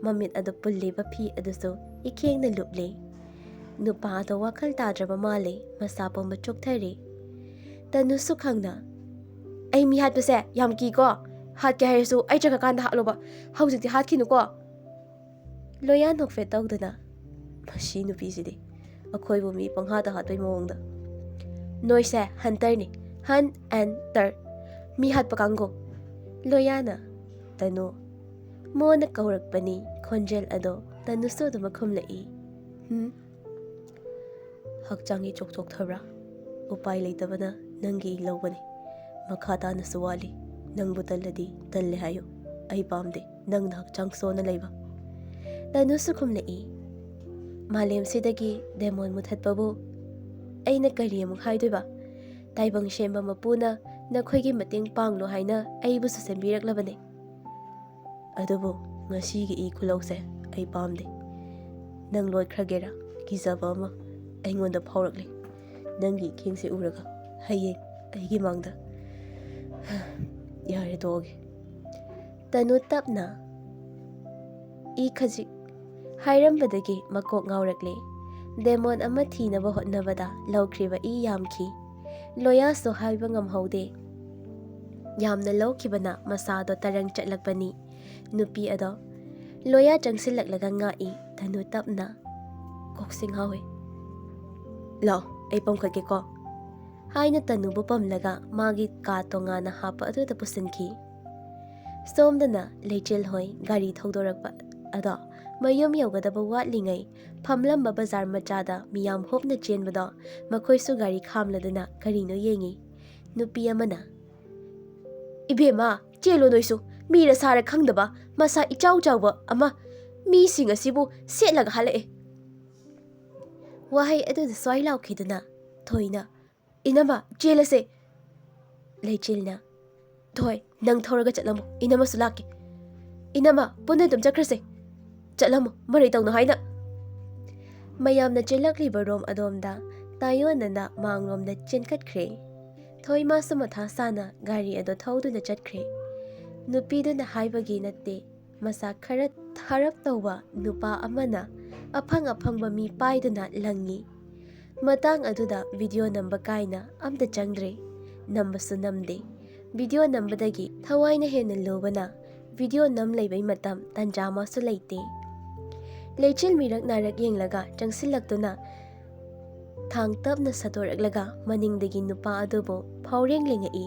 ꯃꯃꯤꯠ ꯑꯗꯨ ꯄꯨꯜꯂꯤꯕ ꯐꯤ ꯑꯗꯨꯁꯨ ꯏꯈꯦꯡꯅ ꯂꯨꯞꯂꯤ꯫ ꯅꯨꯄꯥ ꯑꯗꯣ ꯋꯥꯈꯜ ꯇꯥꯗ꯭ꯔꯕ ꯃꯥꯜꯂꯤ, ꯃꯁꯥ ꯄꯨꯝꯕ ꯆꯣꯛꯊꯔꯤ꯫ ꯇꯅꯨꯁꯨ ꯈꯪꯅ, "ꯑꯩ ꯃꯤ ꯍꯥꯠꯄꯁꯦ ꯌꯥꯝ ꯀꯤꯀꯣ, ꯍꯥꯠꯀꯦ ꯍꯥꯏꯔꯁꯨ ꯑꯩ ꯆꯠꯈ꯭ꯔꯀꯥꯟꯗ ꯍꯥꯠꯂꯣꯕ, ꯍꯧꯖꯤꯛꯇꯤ ꯍꯥꯠꯈꯤꯅꯨꯀꯣ"꯫ ꯂꯣꯌꯥ ꯅꯣꯛꯐꯦꯠ ꯇꯧꯗꯨꯅ, "ꯃꯁꯤ ꯅꯨꯄꯤꯁꯤꯗꯤ ꯑꯩꯈꯣꯏꯕꯨ ꯃꯤ ꯄꯪꯍꯥꯠꯇ ꯍꯥꯠꯄꯩ ꯃꯑꯣꯡꯗ"꯫ "ꯅꯣꯏꯁꯦ ꯍꯟꯇꯔꯅꯤ, ꯍꯟ ꯑꯦꯟ ꯇꯔ, ꯃꯤ ꯍꯥꯠꯄ ꯀꯥꯡꯕꯨ"꯫ ꯂꯣꯌꯥꯅ, "ꯇꯅꯨ", ꯃꯣꯟꯅ ꯀꯧꯔꯛꯄꯅꯤ, ꯈꯣꯟꯖꯦꯜ ꯑꯗꯣ ꯇꯅꯨꯁꯨ ꯑꯗꯨꯃꯛ ꯈꯨꯝꯂꯛꯏ꯫ "ꯍꯨꯝ? ꯍꯛꯆꯥꯡꯒꯤ ꯆꯣꯛꯊꯣꯛꯊꯕ꯭ꯔꯥ? ꯎꯄꯥꯏ ꯂꯩꯇꯕꯅ ꯅꯪꯒꯤ ꯂꯧꯕꯅꯤ꯫ ꯃꯈꯥ ꯇꯥꯅꯁꯨ ꯋꯥꯠꯂꯤ꯫ ꯅꯪꯕꯨ ꯇꯜꯂꯗꯤ ꯇꯜꯂꯦ ꯍꯥꯏꯌꯨ꯫ ꯑꯩ ꯄꯥꯝꯗꯦ ꯅꯪꯅ ꯍꯛꯆꯥꯡ ꯁꯣꯟꯅ ꯂꯩꯕ"꯫ ꯇꯅꯨꯁꯨ ꯈꯨꯝꯂꯛꯏ, "ꯃꯥꯂꯦꯝꯁꯤꯗꯒꯤ ꯗꯦꯃꯣꯟ ꯃꯨꯊꯠꯄꯕꯨ ꯑꯩꯅ ꯀꯔꯤ ꯑꯃꯨꯛ ꯍꯥꯏꯗꯣꯏꯕ? ꯇꯥꯏꯕꯪ ꯁꯦꯝꯕ ꯃꯄꯨꯅ ꯅꯈꯣꯏꯒꯤ ꯃꯇꯦꯡ ꯄꯥꯡꯂꯨ ꯍꯥꯏꯅ ꯑꯩꯕꯨꯁꯨ ꯁꯦꯝꯕꯤꯔꯛꯂꯕꯅꯦ꯫ ꯑꯗꯨꯕꯨ ꯉꯁꯤꯒꯤ ꯏ ꯈꯨꯂꯧꯁꯦ ꯑꯩ ꯄꯥꯝꯗꯦ꯫ ꯅꯪ ꯂꯣꯠꯈ꯭ꯔꯒꯦꯔꯥ? ꯀꯤꯖꯕ ꯑꯃ ꯑꯩꯉꯣꯟꯗ ꯐꯥꯎꯔꯛꯂꯦ꯫ ꯅꯪꯒꯤ ꯏꯈꯦꯡꯁꯦ ꯎꯔꯒ ꯍꯌꯦꯡ ꯑꯩꯒꯤ ꯃꯥꯡꯗ ꯌꯥꯔꯦ, ꯇꯣꯛꯑꯒꯦ"꯫ ꯇꯅꯨ ꯇꯞꯅ, "ꯏ ꯈꯖꯤꯛ" ꯍꯥꯏꯔꯝꯕꯗꯒꯤ ꯃꯀꯣꯛ ꯉꯥꯎꯔꯛꯂꯦ꯫ ꯗꯦꯃꯣꯟ ꯑꯃ ꯊꯤꯅꯕ ꯍꯣꯠꯅꯕꯗ ꯂꯧꯈ꯭ꯔꯤꯕ ꯏ ꯌꯥꯝꯈꯤ꯫ ꯂꯣꯌꯥꯁꯨ ꯍꯥꯏꯕ ꯉꯝꯍꯧꯗꯦ꯫ ꯌꯥꯝꯅ ꯂꯧꯈꯤꯕꯅ ꯃꯁꯥꯗꯣ ꯇꯔꯪ ꯆꯠꯂꯛꯄꯅꯤ꯫ ꯅꯨꯄꯤ ꯑꯗꯣ ꯂꯣꯌꯥ ꯆꯪꯁꯤꯜꯂꯛꯂꯒ ꯉꯥꯛꯏ꯫ ꯇꯅꯨ ꯇꯞꯅ, "ꯀꯣꯛꯁꯦ ꯉꯥꯎꯋꯦ꯫ ꯂꯥꯛꯑꯣ, ꯑꯩ ꯄꯝꯈꯠꯀꯦꯀꯣ"꯫ ꯍꯥꯏꯅ ꯇꯅꯨꯕꯨ ꯄꯝꯂꯒ ꯃꯥꯒꯤ ꯀꯥ ꯇꯣꯉꯥꯟꯅ ꯍꯥꯞꯄ ꯑꯗꯨꯗ ꯄꯨꯁꯤꯟꯈꯤ꯫ ꯁꯣꯝꯗꯅ ꯂꯩꯆꯤꯜ ꯍꯣꯏ ꯒꯥꯔꯤ ꯊꯧꯗꯣꯔꯛꯄ ꯑꯗꯣ ꯃꯌꯨꯝ ꯌꯧꯒꯗꯕ ꯋꯥꯠꯂꯤꯉꯩ ꯐꯝꯂꯝꯕ ꯕꯖꯥꯔ ꯃꯆꯥꯗ ꯃꯤꯌꯥꯝ ꯍꯨꯞꯅ ꯆꯦꯟꯕꯗꯣ ꯃꯈꯣꯏꯁꯨ ꯒꯥꯔꯤ ꯈꯥꯝꯂꯗꯨꯅ ꯀꯔꯤꯅꯣ ꯌꯦꯡꯉꯤ꯫ ꯅꯨꯄꯤ ꯑꯃꯅ, "ꯏꯕꯦꯝꯃ, ꯆꯦꯜꯂꯣ ꯅꯣꯏꯁꯨ, ꯃꯤꯔ ꯁꯥꯔ ꯈꯪꯗꯕ ꯃꯁꯥ ꯏꯆꯥꯎ ꯆꯥꯎꯕ ꯑꯃ ꯃꯤꯁꯤꯡ ꯑꯁꯤꯕꯨ ꯁꯦꯠꯂꯒ ꯍꯜꯂꯛꯑꯦ"꯫ ꯋꯥꯍꯩ ꯑꯗꯨꯗ ꯁ꯭ꯋꯥꯏ ꯂꯥꯎꯈꯤꯗꯨꯅ ꯊꯣꯏꯅ, "ꯏꯅꯝꯃ, ꯆꯦꯜꯂꯁꯦ"꯫ ꯂꯩꯆꯤꯜꯅ, "ꯊꯣꯏ, ꯅꯪ ꯊꯧꯔꯒ ꯆꯠꯂꯝꯃꯣ, ꯏꯅꯝꯃꯁꯨ ꯂꯥꯛꯀꯦ꯫ ꯏꯅꯝꯃ, ꯄꯨꯟꯅ ꯑꯗꯨꯝ ꯆꯠꯈ꯭ꯔꯁꯦ꯫ ꯆꯠꯂꯝꯃꯣ, ꯃꯔꯩ ꯇꯧꯅꯨ ꯍꯥꯏꯅ"꯫ ꯃꯌꯥꯝꯅ ꯆꯦꯜꯂꯛꯂꯤꯕ ꯔꯣꯝ ꯑꯗꯣꯝꯗ ꯇꯥꯏꯑꯣꯟꯅꯅ ꯃꯥꯡꯂꯣꯝꯗ ꯆꯦꯟꯈꯠꯈ꯭ꯔꯦ꯫ ꯊꯣꯏ ꯃꯥꯁꯨ ꯃꯊꯥ ꯁꯥꯅ ꯒꯥꯔꯤ ꯑꯗꯨ ꯊꯧꯗꯨꯅ ꯆꯠꯈ꯭ꯔꯦ꯫ ꯅꯨꯄꯤꯗꯨꯅ ꯍꯥꯏꯕꯒꯤ ꯅꯠꯇꯦ, ꯃꯁꯥ ꯈꯔ ꯊꯥꯔꯞ ꯇꯧꯕ ꯅꯨꯄꯥ ꯑꯃꯅ ꯑꯐꯪ ꯑꯐꯪꯕ ꯃꯤ ꯄꯥꯏꯗꯨꯅ ꯂꯪꯉꯤ꯫ ꯃꯇꯥꯡ ꯑꯗꯨꯗ ꯚꯤꯗꯤꯑꯣ ꯅꯝꯕ ꯀꯥꯏꯅ ꯑꯝꯇ ꯆꯪꯗ꯭ꯔꯦ, ꯅꯝꯕꯁꯨ ꯅꯝꯗꯦ꯫ ꯚꯤꯗꯤꯑꯣ ꯅꯝꯕꯗꯒꯤ ꯊꯋꯥꯏꯅ ꯍꯦꯟꯅ ꯂꯨꯕꯅ ꯚꯤꯗꯤꯑꯣ ꯅꯝ ꯂꯩꯕꯩ ꯃꯇꯝ ꯇꯟꯖꯥ ꯑꯃꯁꯨ ꯂꯩꯇꯦ꯫ ꯂꯩꯆꯤꯜ ꯃꯤꯔꯛ ꯅꯥꯔꯛ ꯌꯦꯡꯂꯒ ꯆꯪꯁꯤꯜꯂꯛꯇꯨꯅ ꯊꯥꯡ ꯇꯞꯅ ꯁꯠꯇꯣꯔꯛꯂꯒ ꯃꯅꯤꯡꯗꯒꯤ ꯅꯨꯄꯥ ꯑꯗꯨꯕꯨ ꯐꯥꯎꯔꯦꯡ ꯂꯦꯡꯉꯛꯏ꯫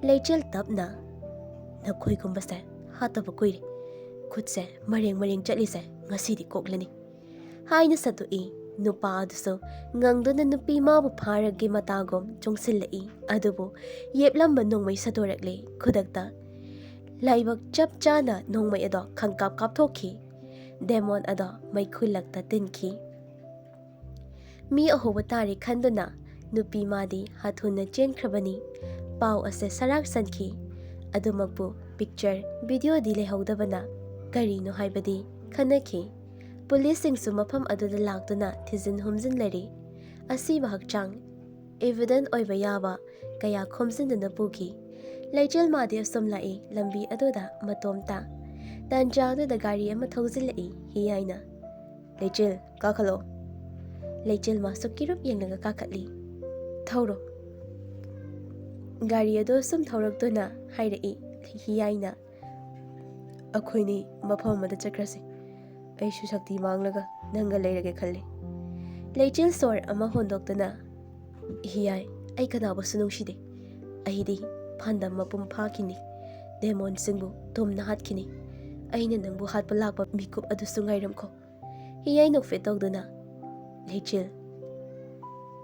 ꯂꯩꯆꯤꯜ ꯇꯞꯅ, "ꯅꯈꯣꯏꯒꯨꯝꯕꯁꯦ ꯍꯥꯠꯇꯕ ꯀꯨꯏꯔꯦ꯫ ꯈꯨꯠꯁꯦ ꯃꯔꯦꯡ ꯃꯔꯦꯡ ꯆꯠꯂꯤꯁꯦ ꯉꯁꯤꯗꯤ ꯀꯣꯛꯂꯅꯤ" ꯍꯥꯏꯅ ꯁꯠꯇꯣꯛꯏ꯫ ꯅꯨꯄꯥ ꯑꯗꯨꯁꯨ ꯉꯪꯗꯨꯅ ꯅꯨꯄꯤ ꯃꯥꯕꯨ ꯐꯥꯔꯒꯦ ꯃꯇꯥꯒꯨꯝ ꯆꯣꯡꯁꯤꯜꯂꯛꯏ꯫ ꯑꯗꯨꯕꯨ ꯌꯦꯞꯂꯝꯕ ꯅꯣꯡꯃꯩ ꯁꯠꯇꯣꯔꯛꯂꯦ꯫ ꯈꯨꯗꯛꯇ ꯂꯥꯏꯕꯛ ꯆꯞ ꯆꯥꯅ ꯅꯣꯡꯃꯩ ꯑꯗꯣ ꯈꯪꯀꯥꯞ ꯀꯥꯞꯊꯣꯛꯈꯤ꯫ ꯗꯦꯃꯣꯟ ꯑꯗꯣ ꯃꯩꯈꯨ ꯂꯛꯇ ꯇꯤꯟꯈꯤ꯫ ꯃꯤ ꯑꯍꯧꯕ ꯇꯥꯔꯦ ꯈꯟꯗꯨꯅ ꯅꯨꯄꯤ ꯃꯥꯗꯤ ꯍꯥꯊꯨꯅ ꯆꯦꯟꯈ꯭ꯔꯕꯅꯤ꯫ ꯄꯥꯎ ꯑꯁꯦ ꯁꯔꯥꯛ ꯁꯟꯈꯤ꯫ ꯑꯗꯨꯃꯛꯄꯨ ꯄꯤꯛꯆꯔ, ꯚꯤꯗꯤꯑꯣꯗꯤ ꯂꯩꯍꯧꯗꯕꯅ ꯀꯔꯤꯅꯣ ꯍꯥꯏꯕꯗꯤ ꯈꯟꯅꯈꯤ꯫ ꯄꯨꯂꯤꯁꯁꯤꯡꯁꯨ ꯃꯐꯝ ꯑꯗꯨꯗ ꯂꯥꯛꯇꯨꯅ ꯊꯤꯖꯤꯟ ꯍꯨꯝꯖꯤꯟꯅꯔꯤ꯫ ꯑꯁꯤꯕ ꯍꯛꯆꯥꯡ ꯏꯚꯤꯗꯦꯟ ꯑꯣꯏꯕ ꯌꯥꯕ ꯀꯌꯥ ꯈꯣꯝꯖꯤꯟꯗꯨꯅ ꯄꯨꯈꯤ꯫ ꯂꯩꯆꯤꯜ ꯃꯥꯗꯤ ꯑꯁꯨꯝ ꯂꯥꯛꯏ, ꯂꯝꯕꯤ ꯑꯗꯨꯗ ꯃꯇꯣꯝꯇ꯫ ꯇꯥꯟꯖꯥ ꯑꯗꯨꯗ ꯒꯥꯔꯤ ꯑꯃ ꯊꯧꯖꯤꯜꯂꯛꯏ꯫ ꯍꯤꯌꯥꯏꯅ, "ꯂꯩꯆꯤꯜ, ꯀꯥꯈꯠꯂꯣ"꯫ ꯂꯩꯆꯤꯜ ꯃꯥꯁꯨ ꯀꯤꯔꯨꯞ ꯌꯦꯡꯂꯒ ꯀꯥꯈꯠꯂꯤ꯫ "ꯊꯧꯔꯣ"꯫ ꯒꯥꯔꯤ ꯑꯗꯨ ꯁꯨꯝ ꯊꯧꯔꯛꯇꯨꯅ ꯍꯥꯏꯔꯛꯏ ꯍꯤꯌꯥꯏꯅ꯫ "ꯑꯩꯈꯣꯏꯅꯤ ꯃꯐꯝ ꯑꯃꯗ ꯆꯠꯈ꯭ꯔꯁꯤ꯫ ꯑꯩꯁꯨ ꯁꯛꯇꯤ ꯃꯥꯡꯂꯒ ꯅꯪꯒ ꯂꯩꯔꯒꯦ ꯈꯜꯂꯤ"꯫ ꯂꯩꯆꯤꯜ ꯁꯣꯔ ꯑꯃ ꯍꯣꯟꯗꯣꯛꯇꯨꯅ, "ꯍꯤꯌꯥꯏ, ꯑꯩ ꯀꯅꯥꯕꯨꯁꯨ ꯅꯨꯡꯁꯤꯗꯦ꯫ ꯑꯩꯗꯤ ꯄꯥꯟꯗꯝ ꯃꯄꯨꯡ ꯐꯥꯈꯤꯅꯤ꯫ ꯗꯦꯃꯣꯟꯁꯤꯡꯕꯨ ꯇꯨꯝꯅ ꯍꯥꯠꯈꯤꯅꯤ꯫ ꯑꯩꯅ ꯅꯪꯕꯨ ꯍꯥꯠꯄ ꯂꯥꯛꯄ ꯃꯤꯀꯨꯞ ꯑꯗꯨꯁꯨ ꯉꯥꯏꯔꯝꯈꯣ"꯫ ꯍꯤꯌꯥꯏ ꯅꯣꯛꯐꯦꯠ ꯇꯧꯗꯨꯅ, "ꯂꯩꯆꯤꯜ,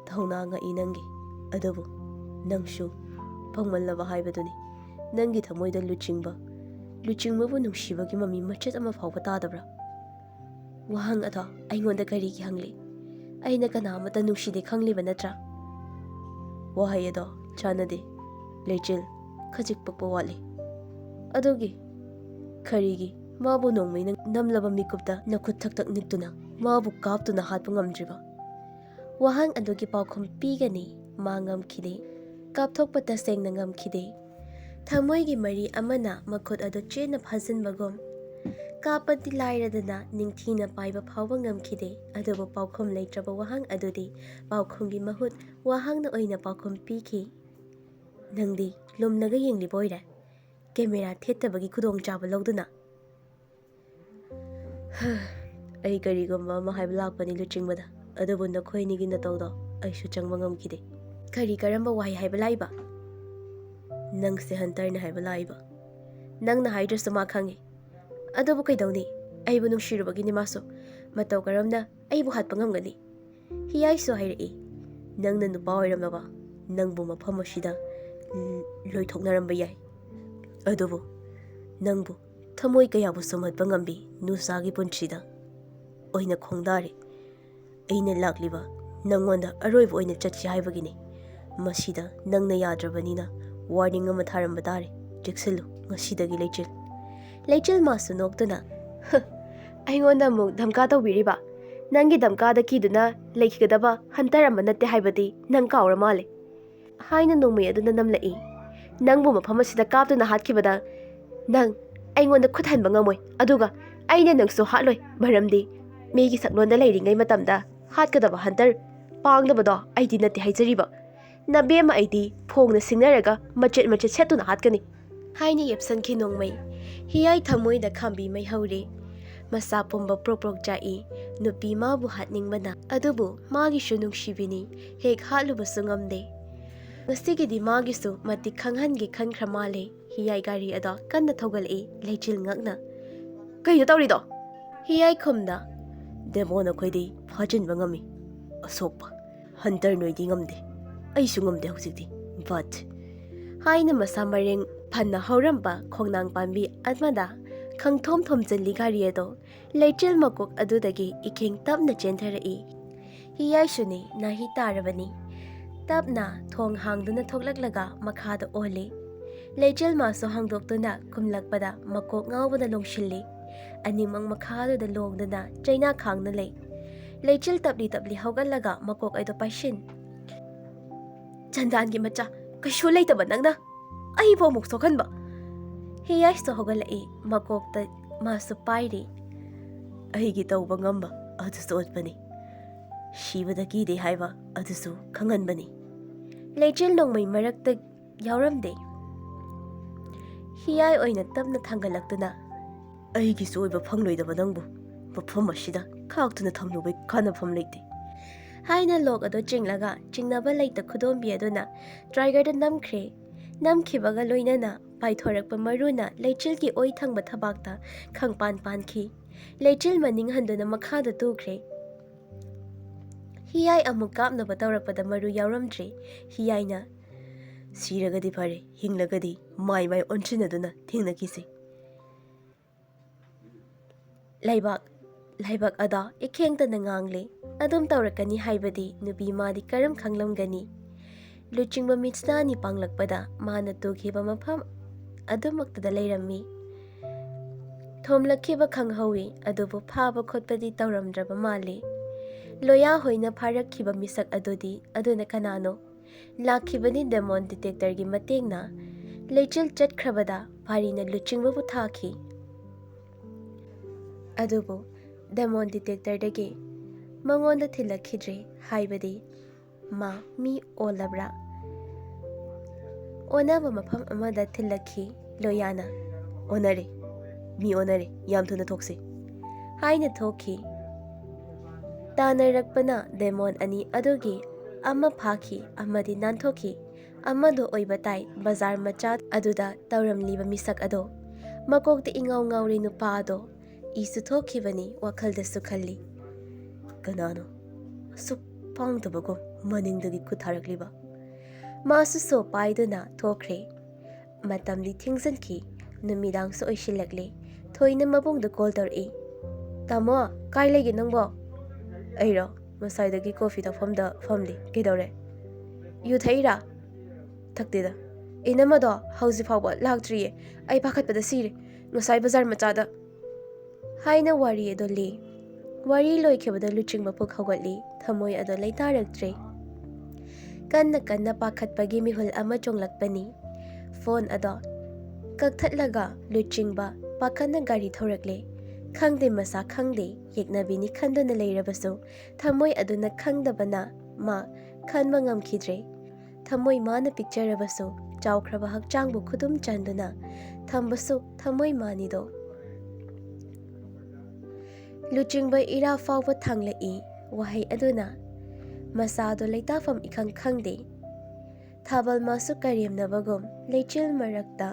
ꯊꯧꯅꯥ ꯉꯛꯏ ꯅꯪꯒꯤ꯫ ꯑꯗꯨꯕꯨ ꯅꯪꯁꯨ ꯄꯪꯃꯜꯂꯕ ꯍꯥꯏꯕꯗꯨꯅꯤ꯫ ꯅꯪꯒꯤ ꯊꯃꯣꯏꯗ ꯂꯨꯆꯤꯡꯕ, ꯂꯨꯆꯤꯡꯕꯕꯨ ꯅꯨꯡꯁꯤꯕꯒꯤ ꯃꯃꯤ ꯃꯆꯦꯠ ꯑꯃ ꯐꯥꯎꯕ ꯇꯥꯗꯕ꯭ꯔꯥ? ꯋꯥꯍꯪ ꯑꯗꯣ ꯑꯩꯉꯣꯟꯗ ꯀꯔꯤꯒꯤ ꯍꯪꯂꯤ? ꯑꯩꯅ ꯀꯅꯥ ꯑꯃꯠꯇ ꯅꯨꯡꯁꯤꯗꯦ ꯈꯪꯂꯤꯕ ꯅꯠꯇ꯭ꯔꯥ?" ꯋꯥꯍꯩ ꯑꯗꯣ ꯆꯥꯟꯅꯗꯦ꯫ ꯂꯩꯆꯤꯜ, ꯈꯖꯤꯛ ꯄꯛꯄ ꯋꯥꯠꯂꯤ꯫ ꯑꯗꯨꯒꯤ ꯀꯔꯤꯒꯤ ꯃꯥꯕꯨ ꯅꯣꯡꯃꯩꯅ ꯅꯝꯂꯕ ꯃꯤꯀꯨꯞꯇ ꯅꯈꯨꯠ ꯊꯛ ꯊꯛ ꯅꯤꯛꯇꯨꯅ ꯃꯥꯕꯨ ꯀꯥꯞꯇꯨꯅ ꯍꯥꯠꯄ ꯉꯝꯗ꯭ꯔꯤꯕ? ꯋꯥꯍꯪ ꯑꯗꯨꯒꯤ ꯄꯥꯎꯈꯨꯝ ꯄꯤꯒꯅꯤ꯫ ꯃꯥ ꯉꯝꯈꯤꯗꯦ꯫ ꯀꯥꯞꯊꯣꯛꯄ ꯇꯁꯦꯡꯅ ꯉꯝꯈꯤꯗꯦ꯫ ꯊꯃꯣꯏꯒꯤ ꯃꯔꯤ ꯑꯃꯅ ꯃꯈꯨꯠ ꯑꯗꯨ ꯆꯦꯠꯅ ꯐꯥꯖꯤꯟꯕꯒꯨꯝ꯫ ꯀꯥꯞꯄꯗꯤ ꯂꯥꯏꯔꯗꯅ ꯅꯤꯡꯊꯤꯅ ꯄꯥꯏꯕ ꯐꯥꯎꯕ ꯉꯝꯈꯤꯗꯦ꯫ ꯑꯗꯨꯕꯨ ꯄꯥꯎꯈꯨꯝ ꯂꯩꯇ꯭ꯔꯕ ꯋꯥꯍꯪ ꯑꯗꯨꯗꯤ ꯄꯥꯎꯈꯨꯝꯒꯤ ꯃꯍꯨꯠ ꯋꯥꯍꯪꯅ ꯑꯣꯏꯅ ꯄꯥꯎꯈꯨꯝ ꯄꯤꯈꯤ꯫ "ꯅꯪꯗꯤ ꯂꯨꯝꯅꯒ ꯌꯦꯡꯂꯤꯕ ꯑꯣꯏꯔꯦ, ꯀꯦꯃꯦꯔꯥ ꯊꯦꯠꯇꯕꯒꯤ ꯈꯨꯗꯣꯡꯆꯥꯕ ꯂꯧꯗꯨꯅ?" "ꯑꯩ ꯀꯔꯤꯒꯨꯝꯕ ꯑꯃ ꯍꯥꯏꯕ ꯂꯥꯛꯄꯅꯤ ꯂꯨꯆꯤꯡꯕꯗ, ꯑꯗꯨꯕꯨ ꯅꯈꯣꯏ ꯑꯅꯤꯒꯤ ꯅꯇꯧꯗꯣ ꯑꯩꯁꯨ ꯆꯪꯕ ꯉꯝꯈꯤꯗꯦ꯫" "ꯀꯔꯤ, ꯀꯔꯝꯕ ꯋꯥꯍꯩ ꯍꯥꯏꯕ ꯂꯥꯛꯏꯕ?" "ꯅꯪꯁꯦ ꯍꯟꯇꯔꯅꯦ ꯍꯥꯏꯕ ꯂꯥꯛꯏꯕ꯫ ꯅꯪꯅ ꯍꯥꯏꯗ꯭ꯔꯁꯨ ꯃꯥ ꯈꯪꯉꯤ꯫ ꯑꯗꯨꯕꯨ ꯀꯩꯗꯧꯅꯤ? ꯑꯩꯕꯨ ꯅꯨꯡꯁꯤꯔꯨꯕꯒꯤꯅꯤ ꯃꯥꯁꯨ꯫ ꯃꯇꯧ ꯀꯔꯝꯅ ꯑꯩꯕꯨ ꯍꯥꯠꯄ ꯉꯝꯒꯅꯤ?" ꯍꯤꯌꯥꯏꯁꯨ ꯍꯥꯏꯔꯛꯏ, "ꯅꯪꯅ ꯅꯨꯄꯥ ꯑꯣꯏꯔꯝꯂꯕ ꯅꯪꯕꯨ ꯃꯐꯝ ꯑꯁꯤꯗ ꯂꯣꯏꯊꯣꯛꯅꯔꯝꯕ ꯌꯥꯏ, ꯑꯗꯨꯕꯨ ꯅꯪꯕꯨ ꯊꯃꯣꯏ ꯀꯌꯥꯕꯨ ꯁꯨꯝꯍꯠꯄ ꯉꯝꯕꯤ ꯅꯨꯁꯥꯒꯤ ꯄꯨꯟꯁꯤꯗ ꯑꯣꯏꯅ ꯈꯣꯡꯗꯥꯔꯦ꯫ ꯑꯩꯅ ꯂꯥꯛꯂꯤꯕ ꯅꯪꯉꯣꯟꯗ ꯑꯔꯣꯏꯕ ꯑꯣꯏꯅ ꯆꯠꯁꯤ ꯍꯥꯏꯕꯒꯤꯅꯤ꯫ ꯃꯁꯤꯗ ꯅꯪꯅ ꯌꯥꯗ꯭ꯔꯕꯅꯤꯅ ꯋꯥꯔꯅꯤꯡ ꯑꯃ ꯊꯥꯔꯝꯕ ꯇꯥꯔꯦ꯫ ꯆꯦꯛꯁꯤꯜꯂꯨ ꯉꯁꯤꯗꯒꯤ ꯂꯩꯆꯤꯜ꯫" ꯂꯩꯆꯤꯜ ꯃꯥꯁꯨ ꯅꯣꯛꯇꯨꯅ, "ꯍ, ꯑꯩꯉꯣꯟꯗ ꯑꯃꯨꯛ ꯙꯝꯀꯥ ꯇꯧꯕꯤꯔꯤꯕ? ꯅꯪꯒꯤ ꯙꯝꯀꯥꯗ ꯀꯤꯗꯨꯅ ꯂꯩꯈꯤꯒꯗꯕ ꯍꯟꯇꯔ ꯑꯃ ꯅꯠꯇꯦ ꯍꯥꯏꯕꯗꯤ ꯅꯪ ꯀꯥꯎꯔ ꯃꯥꯜꯂꯦ꯫" ꯍꯥꯏꯅ ꯅꯣꯡꯃꯩ ꯑꯗꯨꯅ ꯅꯝꯂꯛꯏ꯫ "ꯅꯪꯕꯨ ꯃꯐꯝ ꯑꯁꯤꯗ ꯀꯥꯞꯇꯨꯅ ꯍꯥꯠꯈꯤꯕꯗ ꯅꯪ ꯑꯩꯉꯣꯟꯗ ꯈꯨꯠ ꯍꯟꯕ ꯉꯝꯃꯣꯏ, ꯑꯗꯨꯒ ꯑꯩꯅ ꯅꯪꯁꯨ ꯍꯥꯠꯂꯣꯏ, ꯃꯔꯝꯗꯤ ꯃꯤꯒꯤ ꯁꯛꯂꯣꯟꯗ ꯂꯩꯔꯤꯉꯩ ꯃꯇꯝꯗ ꯍꯥꯠꯀꯗꯕ ꯍꯟꯇꯔ ꯄꯥꯡꯗꯕꯗꯣ ꯑꯩꯗꯤ ꯅꯠꯇꯦ ꯍꯥꯏꯖꯔꯤꯕ꯫ ꯅꯕꯦꯝꯃ ꯑꯩꯗꯤ ꯐꯣꯡꯅ ꯁꯤꯡꯅꯔꯒ ꯃꯆꯦꯠ ꯃꯆꯦꯠ ꯁꯦꯠꯇꯨꯅ ꯍꯥꯠꯀꯅꯤ꯫" ꯍꯥꯏꯅ ꯌꯦꯞꯁꯟꯈꯤ ꯅꯣꯡꯃꯩ꯫ ꯍꯤꯌꯥꯏ ꯊꯃꯣꯏꯗ ꯈꯥꯝꯕꯤ ꯃꯩ ꯍꯧꯔꯦ꯫ ꯃꯁꯥ ꯄꯨꯝꯕ ꯄ꯭ꯔꯣꯛ ꯄ꯭ꯔꯣꯛ ꯆꯥꯛꯏ꯫ ꯅꯨꯄꯤ ꯃꯥꯕꯨ ꯍꯥꯠꯅꯤꯡꯕꯅ, ꯑꯗꯨꯕꯨ ꯃꯥꯒꯤꯁꯨ ꯅꯨꯡꯁꯤꯕꯤꯅꯤ, ꯍꯦꯛ ꯍꯥꯠꯂꯨꯕꯁꯨ ꯉꯝꯗꯦ꯫ ꯉꯁꯤꯒꯤꯗꯤ ꯃꯥꯒꯤꯁꯨ ꯃꯇꯤꯛ ꯈꯪꯍꯟꯒꯦ ꯈꯟꯈ꯭ꯔ ꯃꯥꯜꯂꯦ꯫ ꯍꯤꯌꯥꯏ ꯒꯥꯔꯤ ꯑꯗꯣ ꯀꯟꯅ ꯊꯧꯒꯠꯂꯛꯏ ꯂꯩꯆꯤꯜ ꯉꯛꯅ꯫ "ꯀꯩꯅꯣ ꯇꯧꯔꯤꯗꯣ?" ꯍꯤꯌꯥꯏ ꯈꯨꯝꯗ, "ꯗꯦꯃꯣꯟ ꯑꯩꯈꯣꯏꯗꯤ ꯐꯥꯖꯤꯟꯕ ꯉꯝꯃꯤ, ꯑꯁꯣꯛꯄ ꯍꯟꯇꯔ ꯅꯣꯏꯗꯤ ꯉꯝꯗꯦ, ꯑꯩꯁꯨ ꯉꯝꯗꯦ ꯍꯧꯖꯤꯛꯇꯤ, but" ꯍꯥꯏꯅ ꯃꯁꯥ ꯃꯔꯦꯡ ꯐꯅ ꯍꯧꯔꯝꯕ ꯈꯣꯡꯅꯥꯡ ꯄꯥꯝꯕꯤ ꯑꯃꯗ ꯈꯪꯊꯣꯝ ꯊꯣꯝꯖꯤꯜꯂꯤ ꯒꯥꯔꯤ ꯑꯗꯣ꯫ ꯂꯩꯆꯤꯜ ꯃꯀꯣꯛ ꯑꯗꯨꯗꯒꯤ ꯏꯈꯦꯡ ꯇꯞꯅ ꯆꯦꯟꯊꯔꯛꯏ꯫ ꯍꯤꯌꯥꯏꯁꯨꯅꯤ ꯅꯥꯍꯤ ꯇꯥꯔꯕꯅꯤ꯫ ꯇꯞꯅ ꯊꯣꯡ ꯍꯥꯡꯗꯨꯅ ꯊꯣꯛꯂꯛꯂꯒ ꯃꯈꯥꯗ ꯑꯣꯜꯂꯤ꯫ ꯂꯩꯆꯤꯜ ꯃꯥꯁꯨ ꯍꯥꯡꯗꯣꯛꯇꯨꯅ ꯀꯨꯝꯂꯛꯄꯗ ꯃꯀꯣꯛ ꯉꯥꯎꯕꯅ ꯂꯣꯡꯁꯤꯜꯂꯤ꯫ ꯑꯅꯤꯃꯛ ꯃꯈꯥꯗꯨꯗ ꯂꯣꯡꯗꯨꯅ ꯆꯩꯅꯥ ꯈꯥꯡꯅ ꯂꯩ꯫ ꯂꯩꯆꯤꯜ ꯇꯞꯂꯤ ꯇꯞꯂꯤ ꯍꯧꯒꯠꯂꯒ ꯃꯀꯣꯛ ꯑꯗꯨ ꯄꯥꯏꯁꯤꯟ꯫ "ꯆꯟꯗꯥꯟꯒꯤ ꯃꯆꯥ, ꯀꯩꯁꯨ ꯂꯩꯇꯕ ꯅꯪꯅ ꯑꯩꯕꯨ ꯑꯃꯨꯛ ꯁꯣꯛꯍꯟꯕ!" ꯍꯤꯌꯥꯏꯁꯨ ꯍꯧꯒꯠꯂꯛꯏ, ꯃꯀꯣꯛꯇ ꯃꯥꯁꯨ ꯄꯥꯏꯔꯤ꯫ ꯑꯩꯒꯤ ꯇꯧꯕ ꯉꯝꯕ ꯑꯗꯨꯁꯨ ꯎꯠꯄꯅꯤ꯫ ꯁꯤꯕꯗ ꯀꯤꯗꯦ ꯍꯥꯏꯕ ꯑꯗꯨꯁꯨ ꯈꯪꯍꯟꯕꯅꯤ꯫ ꯂꯩꯆꯤꯜ ꯅꯣꯡꯃꯩ ꯃꯔꯛꯇ ꯌꯥꯎꯔꯝꯗꯦ꯫ ꯍꯤꯌꯥꯏ ꯑꯣꯏꯅ ꯇꯞꯅ ꯊꯥꯡꯒꯠꯂꯛꯇꯨꯅ, "ꯑꯩꯒꯤꯁꯨ ꯑꯣꯏꯕ ꯐꯪꯂꯣꯏꯗꯕ ꯅꯪꯕꯨ ꯃꯐꯝ ꯑꯁꯤꯗ ꯈꯥꯛꯇꯨꯅ ꯊꯝꯂꯨꯕꯩ ꯀꯥꯟꯅꯐꯝ ꯂꯩꯇꯦ" ꯍꯥꯏꯅ ꯂꯣꯛ ꯑꯗꯨ ꯆꯤꯡꯂꯒ ꯆꯤꯡꯅꯕ ꯂꯩꯇ ꯈꯨꯗꯣꯝꯕꯤ ꯑꯗꯨꯅ ꯇ꯭ꯔꯥꯏꯒꯔꯗ ꯅꯝꯈ꯭ꯔꯦ꯫ ꯅꯝꯈꯤꯕꯒ ꯂꯣꯏꯅꯅ ꯄꯥꯏꯊꯣꯔꯛꯄ ꯃꯔꯨꯅ ꯂꯩꯆꯤꯜꯒꯤ ꯑꯣꯏ ꯊꯪꯕ ꯊꯕꯥꯛꯇ ꯈꯪꯄꯥꯟ ꯄꯥꯟꯈꯤ꯫ ꯂꯩꯆꯤꯜ ꯃꯅꯤꯡ ꯍꯟꯗꯨꯅ ꯃꯈꯥꯗ ꯇꯨꯈ꯭ꯔꯦ꯫ ꯍꯤꯌꯥꯏ ꯑꯃꯨꯛ ꯀꯥꯞꯅꯕ ꯇꯧꯔꯛꯄꯗ ꯃꯔꯨ ꯌꯥꯎꯔꯝꯗ꯭ꯔꯦ꯫ ꯍꯤꯌꯥꯏꯅ, "ꯁꯤꯔꯒꯗꯤ ꯐꯔꯦ, ꯍꯤꯡꯂꯒꯗꯤ ꯃꯥꯏ ꯃꯥꯏ ꯑꯣꯟꯁꯤꯟꯅꯗꯨꯅ ꯊꯦꯡꯅꯈꯤꯁꯤ"꯫ ꯂꯩꯕꯥꯛ, ꯂꯩꯕꯥꯛ ꯑꯗꯣ ꯏꯈꯦꯡꯇꯅ ꯉꯥꯡꯂꯤ꯫ ꯑꯗꯨꯝ ꯇꯧꯔꯛꯀꯅꯤ ꯍꯥꯏꯕꯗꯤ ꯅꯨꯄꯤ ꯃꯥꯗꯤ ꯀꯔꯝ ꯈꯪꯂꯝꯒꯅꯤ? ꯂꯨꯆꯤꯡꯕ ꯃꯤꯠꯁꯅꯥ ꯑꯅꯤ ꯄꯥꯡꯂꯛꯄꯗ ꯃꯥꯅ ꯇꯨꯈꯤꯕ ꯃꯐꯝ ꯑꯗꯨꯃꯛꯇꯗ ꯂꯩꯔꯝꯃꯤ꯫ ꯊꯣꯝꯂꯛꯈꯤꯕ ꯈꯪꯍꯧꯏ, ꯑꯗꯨꯕꯨ ꯐꯥꯕ ꯈꯣꯠꯄꯗꯤ ꯇꯧꯔꯝꯗ꯭ꯔꯕ ꯃꯥꯜꯂꯤ꯫ ꯂꯣꯌꯥ ꯍꯣꯏꯅ ꯐꯥꯔꯛꯈꯤꯕ ꯃꯤꯁꯛ ꯑꯗꯨꯗꯤ ꯑꯗꯨꯅ ꯀꯅꯥꯅꯣ? ꯂꯥꯛꯈꯤꯕꯅꯤ ꯗꯦꯃꯣꯟ ꯗꯤꯇꯦꯛꯇꯔꯒꯤ ꯃꯇꯦꯡꯅ꯫ ꯂꯩꯆꯤꯜ ꯆꯠꯈ꯭ꯔꯕꯗ ꯚꯥꯔꯤꯅ ꯂꯨꯆꯤꯡꯕꯕꯨ ꯊꯥꯈꯤ꯫ ꯑꯗꯨꯕꯨ ꯗꯦꯃꯣꯟ ꯗꯤꯇꯦꯛꯇꯔꯗꯒꯤ ꯃꯉꯣꯟꯗ ꯊꯤꯜꯂꯛꯈꯤꯗ꯭ꯔꯦ, ꯍꯥꯏꯕꯗꯤ ꯃꯥ ꯃꯤ ꯑꯣꯜꯂꯕ꯭ꯔꯥ? ꯑꯣꯟꯅꯕ ꯃꯐꯝ ꯑꯃꯗ ꯊꯤꯜꯂꯛꯈꯤ ꯂꯣꯌꯥꯅ꯫ "ꯑꯣꯟꯅꯔꯦ, ꯃꯤ ꯑꯣꯟꯅꯔꯦ, ꯌꯥꯝ ꯊꯨꯅ ꯊꯣꯛꯁꯤ" ꯍꯥꯏꯅ ꯊꯣꯛꯈꯤ꯫ ꯇꯥꯟꯅꯔꯛꯄꯅ ꯗꯦꯃꯣꯟ ꯑꯅꯤ ꯑꯗꯨꯒꯤ ꯑꯃ ꯐꯥꯈꯤ ꯑꯃꯗꯤ ꯅꯥꯟꯊꯣꯛꯈꯤ꯫ ꯑꯃꯗꯨ ꯑꯣꯏꯕ ꯇꯥꯏ ꯕꯖꯥꯔ ꯃꯆꯥ ꯑꯗꯨꯗ ꯇꯧꯔꯝꯂꯤꯕ ꯃꯤꯁꯛ ꯑꯗꯣ꯫ ꯃꯀꯣꯛꯇ ꯏꯉꯥꯎ ꯉꯥꯎꯔꯤ ꯅꯨꯄꯥ ꯑꯗꯣ꯫ ꯏꯁꯨ ꯊꯣꯛꯈꯤꯕꯅꯤ, ꯋꯥꯈꯜꯗꯁꯨ ꯈꯜꯂꯤ, "ꯀꯅꯥꯅꯣ ꯑꯁꯨꯛ ꯄꯥꯡꯗꯕꯒꯨꯝ ꯃꯅꯤꯡꯗꯒꯤ ꯈꯨꯠ ꯊꯥꯔꯛꯂꯤꯕ?" ꯃꯥꯁꯨ ꯁꯣ ꯄꯥꯏꯗꯨꯅ ꯊꯣꯛꯈ꯭ꯔꯦ꯫ ꯃꯇꯝꯗꯤ ꯊꯦꯡꯖꯤꯟꯈꯤ, ꯅꯨꯃꯤꯗꯥꯡꯁꯨ ꯑꯣꯏꯁꯤꯜꯂꯛꯂꯦ꯫ ꯊꯣꯏꯅ ꯃꯕꯨꯡꯗ ꯀꯣꯜ ꯇꯧꯔꯛꯏ꯫ "ꯇꯥꯃꯣ, ꯀꯥꯏ ꯂꯩꯒꯦ ꯅꯪꯕꯣ?" "ꯑꯩꯔꯣ? ꯉꯁꯥꯏꯗꯒꯤ ꯀꯣꯐꯤ ꯊꯛꯐꯝꯗ ꯐꯝꯂꯤ꯫ ꯀꯩꯗꯧꯔꯦ? ꯌꯨ ꯊꯛꯏꯔꯥ?" "ꯊꯛꯇꯦꯗ꯫ ꯏꯅꯝꯃꯗꯣ ꯍꯧꯖꯤꯛ ꯐꯥꯎꯕ ꯂꯥꯛꯇ꯭ꯔꯤꯌꯦ꯫ ꯑꯩ ꯄꯥꯈꯠꯄꯗ ꯁꯤꯔꯦ꯫ ꯉꯁꯥꯏ ꯕꯖꯥꯔ ꯃꯆꯥꯗ" ꯍꯥꯏꯅ ꯋꯥꯔꯤ ꯑꯗꯨ ꯂꯤ꯫ ꯋꯥꯔꯤ ꯂꯣꯏꯈꯤꯕꯗ ꯂꯨꯆꯤꯡꯕ ꯄꯨꯛ ꯍꯧꯒꯠꯂꯤ꯫ ꯊꯃꯣꯏ ꯑꯗꯨ ꯂꯩꯇꯥꯔꯛꯇ꯭ꯔꯦ꯫ ꯀꯟꯅ ꯀꯟꯅ ꯄꯥꯈꯠꯄꯒꯤ ꯃꯤꯍꯨꯜ ꯑꯃ ꯆꯣꯡꯂꯛꯄꯅꯤ꯫ ꯐꯣꯟ ꯑꯗꯣ ꯀꯛꯊꯠꯂꯒ ꯂꯨꯆꯤꯡꯕ ꯄꯥꯈꯠꯅ ꯒꯥꯔꯤ ꯊꯧꯔꯛꯂꯦ꯫ ꯈꯪꯗꯦ ꯃꯁꯥ ꯈꯪꯗꯦ, ꯌꯦꯛꯅꯕꯤꯅꯤ ꯈꯟꯗꯨꯅ ꯂꯩꯔꯕꯁꯨ ꯊꯃꯣꯏ ꯑꯗꯨꯅ ꯈꯪꯗꯕꯅ ꯃꯥ ꯈꯟꯕ ꯉꯝꯈꯤꯗ꯭ꯔꯦ꯫ ꯊꯃꯣꯏ ꯃꯥꯅ ꯄꯤꯛꯆꯔꯕꯁꯨ ꯆꯥꯎꯈ꯭ꯔꯕ ꯍꯛꯆꯥꯡꯕꯨ ꯈꯨꯗꯨꯝ ꯆꯟꯗꯨꯅ ꯊꯝꯕꯁꯨ ꯊꯃꯣꯏ ꯃꯥꯅꯤꯗꯣ꯫ ꯂꯨꯆꯤꯡꯕ ꯏꯔꯥ ꯐꯥꯎꯕ ꯊꯥꯡꯂꯛꯏ꯫ ꯋꯥꯍꯩ ꯑꯗꯨꯅ ꯃꯁꯥꯗꯣ ꯂꯩꯇꯥꯐꯝ ꯏꯈꯪ ꯈꯪꯗꯦ꯫ ꯊꯥꯕꯜ ꯃꯥꯁꯨ ꯀꯔꯦꯝꯅꯕꯒꯨꯝ ꯂꯩꯆꯤꯜ ꯃꯔꯛꯇ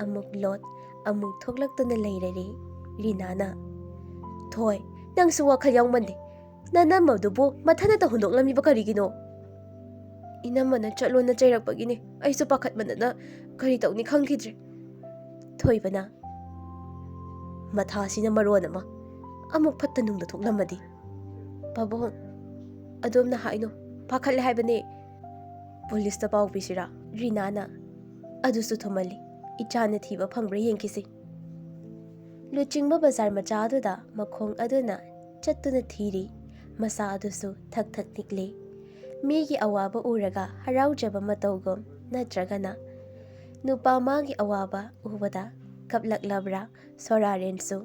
ꯑꯃꯨꯛ ꯂꯣꯠ ꯑꯃꯨꯛ ꯊꯣꯛꯂꯛꯇꯨꯅ ꯂꯩꯔꯔꯦ꯫ ꯔꯤꯅꯥꯅ, "ꯊꯣꯏ, ꯅꯪꯁꯨ ꯋꯥꯈꯜ ꯌꯥꯎꯃꯟꯗꯦ꯫ ꯅꯅꯝꯃꯗꯨꯕꯨ ꯃꯊꯟꯇ ꯍꯨꯟꯗꯣꯛꯂꯝꯃꯤꯕ ꯀꯔꯤꯒꯤꯅꯣ?" "ꯏꯅꯝꯃꯅ ꯆꯠꯂꯣꯅ ꯆꯩꯔꯛꯄꯒꯤꯅꯦ꯫ ꯑꯩꯁꯨ ꯄꯥꯈꯠꯃꯟꯗꯅ ꯀꯔꯤ ꯇꯧꯅꯤ ꯈꯪꯈꯤꯗ꯭ꯔꯦ꯫" ꯊꯣꯏꯕꯅ, "ꯃꯊꯥꯁꯤꯅ ꯃꯔꯣꯟ ꯑꯃ, ꯑꯃꯨꯛ ꯐꯠꯇ ꯅꯨꯡꯗ ꯊꯣꯛꯂꯝꯃꯗꯤ꯫" "ꯄꯥꯕꯨꯡ, ꯑꯗꯣꯝꯅ ꯍꯥꯏꯅꯣ, ꯄꯥꯈꯠꯂꯦ ꯍꯥꯏꯕꯅꯦ꯫" "ꯄꯨꯂꯤꯁꯇ ꯄꯥꯎ ꯄꯤꯁꯤꯔꯥ?" ꯔꯤꯅꯥꯅ, "ꯑꯗꯨꯁꯨ ꯊꯨꯃꯜꯂꯤ꯫ ꯏꯆꯥꯅ ꯊꯤꯕ ꯐꯪꯕ꯭ꯔꯥ ꯌꯦꯡꯈꯤꯁꯤ꯫" ꯂꯨꯆꯤꯡꯕ ꯕꯖꯥꯔ ꯃꯆꯥ ꯑꯗꯨꯗ ꯃꯈꯣꯡ ꯑꯗꯨꯅ ꯆꯠꯇꯨꯅ ꯊꯤꯔꯤ꯫ ꯃꯁꯥ ꯑꯗꯨꯁꯨ ꯊꯛ ꯊꯛ ꯅꯤꯛꯂꯤ꯫ ꯃꯤꯒꯤ ꯑꯋꯥꯕ ꯎꯔꯒ ꯍꯔꯥꯎꯖꯕ ꯃꯇꯧꯒꯨꯝ, ꯅꯠꯇ꯭ꯔꯒꯅ ꯅꯨꯄꯥ ꯃꯥꯒꯤ ꯑꯋꯥꯕ ꯎꯕꯗ ꯀꯞꯂꯛꯂꯕ꯭ꯔꯥ? ꯁꯣꯔꯥꯔꯦꯟꯁꯨ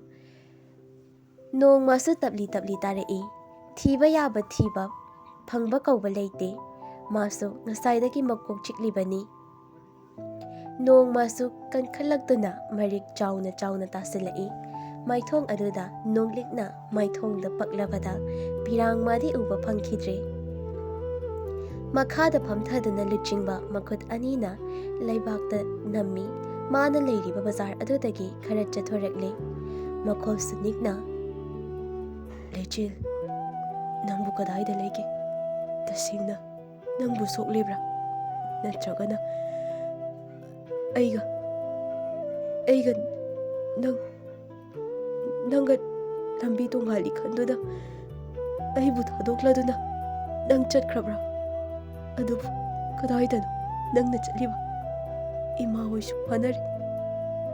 ꯅꯣꯡꯃꯁꯨ ꯇꯞꯂꯤ ꯇꯞꯂꯤ ꯇꯥꯔꯛꯏ꯫ ꯊꯤꯕ ꯌꯥꯕ ꯊꯤꯕ, ꯐꯪꯕ ꯀꯧꯕ ꯂꯩꯇꯦ꯫ ꯃꯥꯁꯨ ꯉꯁꯥꯏꯗꯒꯤ ꯃꯀꯣꯛ ꯆꯤꯛꯂꯤꯕꯅꯤ꯫ ꯅꯣꯡꯃꯁꯨ ꯀꯟꯈꯠꯂꯛꯇꯨꯅ ꯃꯔꯤꯛ ꯆꯥꯎꯅ ꯆꯥꯎꯅ ꯇꯥꯁꯤꯜꯂꯛꯏ꯫ ꯃꯥꯏꯊꯣꯡ ꯑꯗꯨꯗ ꯅꯣꯡꯂꯤꯛꯅ ꯃꯥꯏꯊꯣꯡꯗ ꯄꯛꯂꯕꯗ ꯄꯤꯔꯥꯡ ꯃꯥꯗꯤ ꯎꯕ ꯐꯪꯈꯤꯗ꯭ꯔꯦ꯫ ꯃꯈꯥꯗ ꯐꯝꯊꯗꯨꯅ ꯂꯨꯆꯤꯡꯕ ꯃꯈꯨꯠ ꯑꯅꯤꯅ ꯂꯩꯕꯥꯛꯇ ꯅꯝꯃꯤ꯫ ꯃꯥꯅ ꯂꯩꯔꯤꯕ ꯕꯖꯥꯔ ꯑꯗꯨꯗꯒꯤ ꯈꯔ ꯆꯠꯊꯣꯔꯛꯂꯦ꯫ ꯃꯈꯣꯜꯁꯨ ꯅꯤꯛꯅ, "ꯂꯩꯆꯤꯜ, ꯅꯪꯕꯨ ꯀꯗꯥꯏꯗ ꯂꯩꯒꯦ? ꯇꯁꯦꯡꯅ ꯅꯪꯕꯨ ꯁꯣꯛꯂꯤꯕ꯭ꯔꯥ? ꯅꯠꯇ꯭ꯔꯒꯅ ꯑꯩꯒ, ꯑꯩꯒ ꯅꯪ, ꯅꯪꯒ ꯂꯝꯕꯤ ꯇꯣꯡꯉꯥꯜꯂꯤ ꯈꯟꯗꯨꯅ ꯑꯩꯕꯨ ꯊꯥꯗꯣꯛꯂꯗꯨꯅ ꯅꯪ ꯆꯠꯈ꯭ꯔꯕ꯭ꯔꯥ? ꯑꯗꯨꯕꯨ ꯀꯗꯥꯏꯗꯅꯣ ꯅꯪꯅ ꯆꯠꯂꯤꯕ? ꯏꯃꯥ ꯍꯣꯏꯁꯨ ꯋꯥꯅꯔꯤ꯫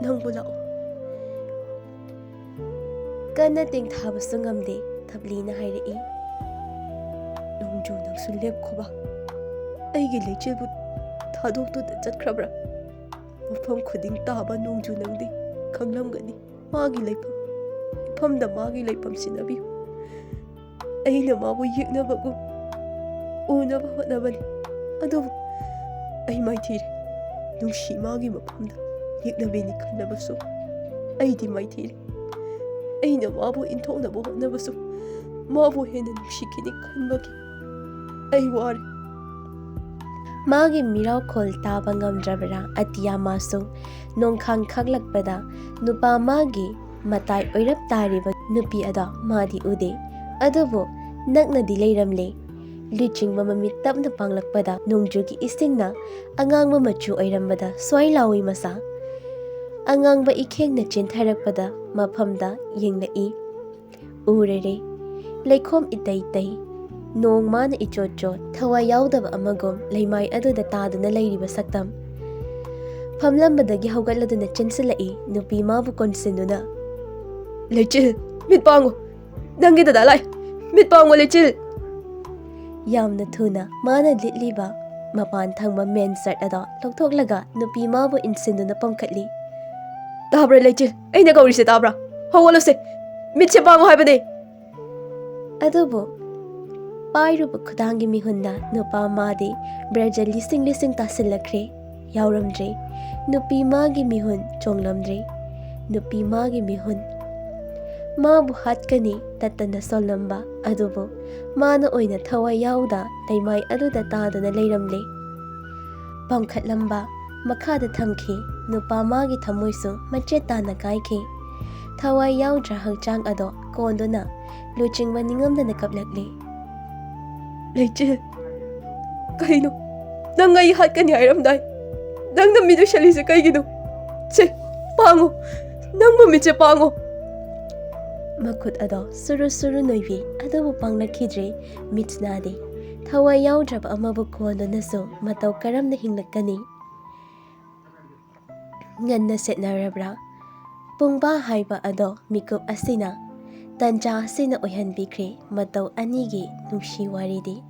ꯅꯪꯕꯨ ꯂꯥꯛꯑꯣ꯫" ꯀꯟꯅ ꯇꯦꯡꯊꯥꯕꯁꯨ ꯉꯝꯗꯦ꯫ ꯊꯞꯂꯤꯅ ꯍꯥꯏꯔꯛꯏ, "ꯅꯣꯡꯖꯨ, ꯅꯪꯁꯨ ꯂꯦꯞꯈꯣꯕ꯫ ꯑꯩꯒꯤ ꯂꯩꯆꯤꯜꯕꯨ ꯊꯥꯗꯣꯛꯇꯨꯅ ꯆꯠꯈ꯭ꯔꯕ꯭ꯔꯥ? ꯃꯐꯝ ꯈꯨꯗꯤꯡ ꯇꯥꯕ ꯅꯣꯡꯖꯨ ꯅꯪꯗꯤ ꯈꯪꯂꯝꯒꯅꯤ꯫ ꯃꯥꯒꯤ ꯂꯩꯐꯝ, ꯏꯐꯝꯗ ꯃꯥꯒꯤ ꯂꯩꯐꯝ ꯁꯤꯟꯅꯕꯤꯌꯨ꯫ ꯑꯩꯅ ꯃꯥꯕꯨ ꯌꯦꯛꯅꯕꯒꯨꯝ ꯎꯅꯕ ꯍꯣꯠꯅꯕꯅꯤ, ꯑꯗꯨꯕꯨ ꯑꯩ ꯃꯥꯏꯊꯤꯔꯦ꯫ ꯅꯨꯡꯁꯤ ꯃꯥꯒꯤ ꯃꯐꯝꯗ ꯌꯦꯛꯅꯕꯤꯅꯤ ꯈꯜꯂꯕꯁꯨ ꯑꯩꯗꯤ ꯃꯥꯏꯊꯤꯔꯦ꯫ ꯑꯩꯅ ꯃꯥꯕꯨ ꯏꯟꯊꯣꯛꯅꯕ ꯍꯣꯠꯅꯕꯁꯨ ꯃꯥꯕꯨ ꯍꯦꯟꯅ ꯅꯨꯡꯁꯤꯈꯤꯅꯤ ꯈꯟꯕꯒꯤ ꯑꯩ ꯋꯥꯔꯦ꯫ ꯃꯥꯒꯤ ꯃꯤꯔꯥꯎꯈꯣꯜ ꯇꯥꯕ ꯉꯝꯗ꯭ꯔꯕꯔꯥ ꯑꯇꯤꯌꯥ ꯃꯥꯁꯨ ꯅꯣꯡꯈꯥꯡ ꯈꯥꯛꯂꯛꯄꯗ ꯅꯨꯄꯥ ꯃꯥꯒꯤ ꯃꯇꯥꯏ ꯑꯣꯏꯔꯞ ꯇꯥꯔꯤꯕ ꯅꯨꯄꯤ ꯑꯗꯣ ꯃꯥꯗꯤ ꯎꯗꯦ꯫ ꯑꯗꯨꯕꯨ ꯅꯛꯅꯗꯤ ꯂꯩꯔꯝꯂꯦ꯫ ꯂꯨꯆꯤꯡꯕ ꯃꯃꯤꯠ ꯇꯞꯅ ꯄꯥꯡꯂꯛꯄꯗ ꯅꯣꯡꯖꯨꯒꯤ ꯏꯁꯤꯡꯅ ꯑꯉꯥꯡꯕ ꯃꯆꯨ ꯑꯣꯏꯔꯝꯕꯗ ꯁ꯭ꯋꯥꯏ ꯂꯥꯎꯏ ꯃꯁꯥ꯫ ꯑꯉꯥꯡꯕ ꯏꯈꯦꯡꯅ ꯆꯦꯟꯊꯔꯛꯄꯗ ꯃꯐꯝꯗ ꯌꯦꯡꯂꯛꯏ꯫ ꯎꯔꯦꯔꯦ꯫ ꯂꯩꯈꯣꯝ ꯏꯇꯩ ꯇꯩ꯫ ꯅꯣꯡ ꯃꯥꯅ ꯏꯆꯣꯠ ꯆꯣꯠ, ꯊꯋꯥꯏ ꯌꯥꯎꯗꯕ ꯑꯃꯒꯨꯝ ꯂꯩꯃꯥꯏ ꯑꯗꯨꯗ ꯇꯥꯗꯨꯅ ꯂꯩꯔꯤꯕ ꯁꯛꯇꯝ꯫ ꯐꯝꯂꯝꯕꯗꯒꯤ ꯍꯧꯒꯠꯂꯗꯨꯅ ꯆꯦꯟꯁꯤꯜꯂꯛꯏ ꯅꯨꯄꯤ ꯃꯥꯕꯨ ꯀꯣꯟꯁꯤꯟꯗꯨꯅ꯫ "ꯂꯩꯆꯤꯜ, ꯃꯤꯠ ꯄꯥꯡꯉꯨ! ꯅꯪꯒꯤ ꯗꯗꯥ ꯂꯥꯛꯑꯦ! ꯃꯤꯠ ꯄꯥꯡꯉꯨ, ꯂꯩꯆꯤꯜ!" ꯌꯥꯝꯅ ꯊꯨꯅ ꯃꯥꯅ ꯂꯤꯠꯂꯤꯕ ꯃꯄꯥꯟ ꯊꯪꯕ ꯃꯦꯟ ꯁꯔꯠ ꯑꯗꯣ ꯂꯧꯊꯣꯛꯂꯒ ꯅꯨꯄꯤ ꯃꯥꯕꯨ ꯏꯟꯁꯤꯟꯗꯨꯅ ꯄꯣꯝꯈꯠꯂꯤ꯫ "ꯇꯥꯕ꯭ꯔꯥ, ꯂꯩꯆꯤꯜ? ꯑꯩꯅ ꯀꯧꯔꯤꯁꯦ ꯇꯥꯕ꯭ꯔꯥ? ꯍꯧꯒꯠꯂꯨꯁꯦ! ꯃꯤꯠꯁꯦ ꯄꯥꯡꯉꯨ ꯍꯥꯏꯕꯅꯦ!" ꯑꯗꯨꯕꯨ ꯄꯥꯏꯔꯨꯕ ꯈꯨꯗꯥꯡꯒꯤ ꯃꯤꯍꯨꯟꯗ ꯅꯨꯄꯥ ꯃꯥꯗꯤ ꯕ꯭ꯔꯖ ꯂꯤꯁꯤꯡ ꯂꯤꯁꯤꯡ ꯇꯥꯁꯤꯜꯂꯛꯈ꯭ꯔꯦ꯫ ꯌꯥꯎꯔꯝꯗ꯭ꯔꯦ꯫ ꯅꯨꯄꯤ ꯃꯥꯒꯤ ꯃꯤꯍꯨꯟ ꯆꯣꯡꯂꯝꯗ꯭ꯔꯦ꯫ ꯅꯨꯄꯤ ꯃꯥꯒꯤ ꯃꯤꯍꯨꯟ꯫ ꯃꯥꯕꯨ ꯍꯥꯠꯀꯅꯤ ꯇꯠꯇꯅ ꯁꯣꯜꯂꯝꯕ ꯑꯗꯨꯕꯨ ꯃꯥꯅ ꯑꯣꯏꯅ ꯊꯋꯥꯏ ꯌꯥꯎꯗ ꯂꯩꯃꯥꯏ ꯑꯗꯨꯗ ꯇꯥꯗꯨꯅ ꯂꯩꯔꯝꯂꯦ꯫ ꯄꯥꯡꯈꯠꯂꯝꯕ ꯃꯈꯥꯗ ꯊꯝꯈꯤ꯫ ꯅꯨꯄꯥ ꯃꯥꯒꯤ ꯊꯃꯣꯏꯁꯨ ꯃꯆꯦꯠ ꯇꯥꯅ ꯀꯥꯏꯈꯤ꯫ ꯊꯋꯥꯏ ꯌꯥꯎꯗ꯭ꯔ ꯍꯛꯆꯥꯡ ꯑꯗꯣ ꯀꯣꯟꯗꯨꯅ ꯂꯨꯆꯤꯡꯕ ꯅꯤꯡꯉꯝꯗꯅ ꯀꯞꯂꯛꯂꯦ꯫ "ꯂꯩꯆꯤꯜ, ꯀꯩꯅꯣ? ꯅꯪ ꯑꯩ ꯍꯥꯠꯀꯅꯤ ꯍꯥꯏꯔꯝꯗꯥꯏ? ꯅꯪꯅ ꯃꯤꯠ ꯎꯏꯁꯜꯂꯤꯁꯦ ꯀꯩꯒꯤꯅꯣ? ꯁꯦ, ꯄꯥꯡꯉꯨ! ꯅꯪꯕꯨ ꯃꯤꯠꯁꯦ ꯄꯥꯡꯉꯨ!" ꯃꯈꯨꯠ ꯑꯗꯣ ꯁꯨꯔꯨ ꯁꯨꯔꯨ ꯅꯣꯏꯕꯤ ꯑꯗꯨꯕꯨ ꯄꯥꯡꯂꯛꯈꯤꯗ꯭ꯔꯦ꯫ ꯃꯤꯠ ꯅꯥꯗꯦ꯫ ꯊꯋꯥꯏ ꯌꯥꯎꯗ꯭ꯔꯕ ꯑꯃꯕꯨ ꯀꯣꯟꯗꯨꯅꯁꯨ ꯃꯇꯧ ꯀꯔꯝꯅ ꯍꯤꯡꯂꯛꯀꯅꯤ? ꯉꯟꯅ ꯁꯦꯠꯅꯔꯕ꯭ꯔꯥ? ꯄꯨꯡꯕꯥ ꯍꯥꯏꯕ ꯑꯗꯣ ꯃꯤꯀꯨꯞ ꯑꯁꯤꯅ, ꯇꯟꯖꯥ ꯑꯁꯤꯅ ꯑꯣꯏꯍꯟꯕꯤꯈ꯭ꯔꯦ ꯃꯇꯧ ꯑꯅꯤꯒꯤ ꯅꯨꯡꯁꯤ ꯋꯥꯔꯤꯗꯤ꯫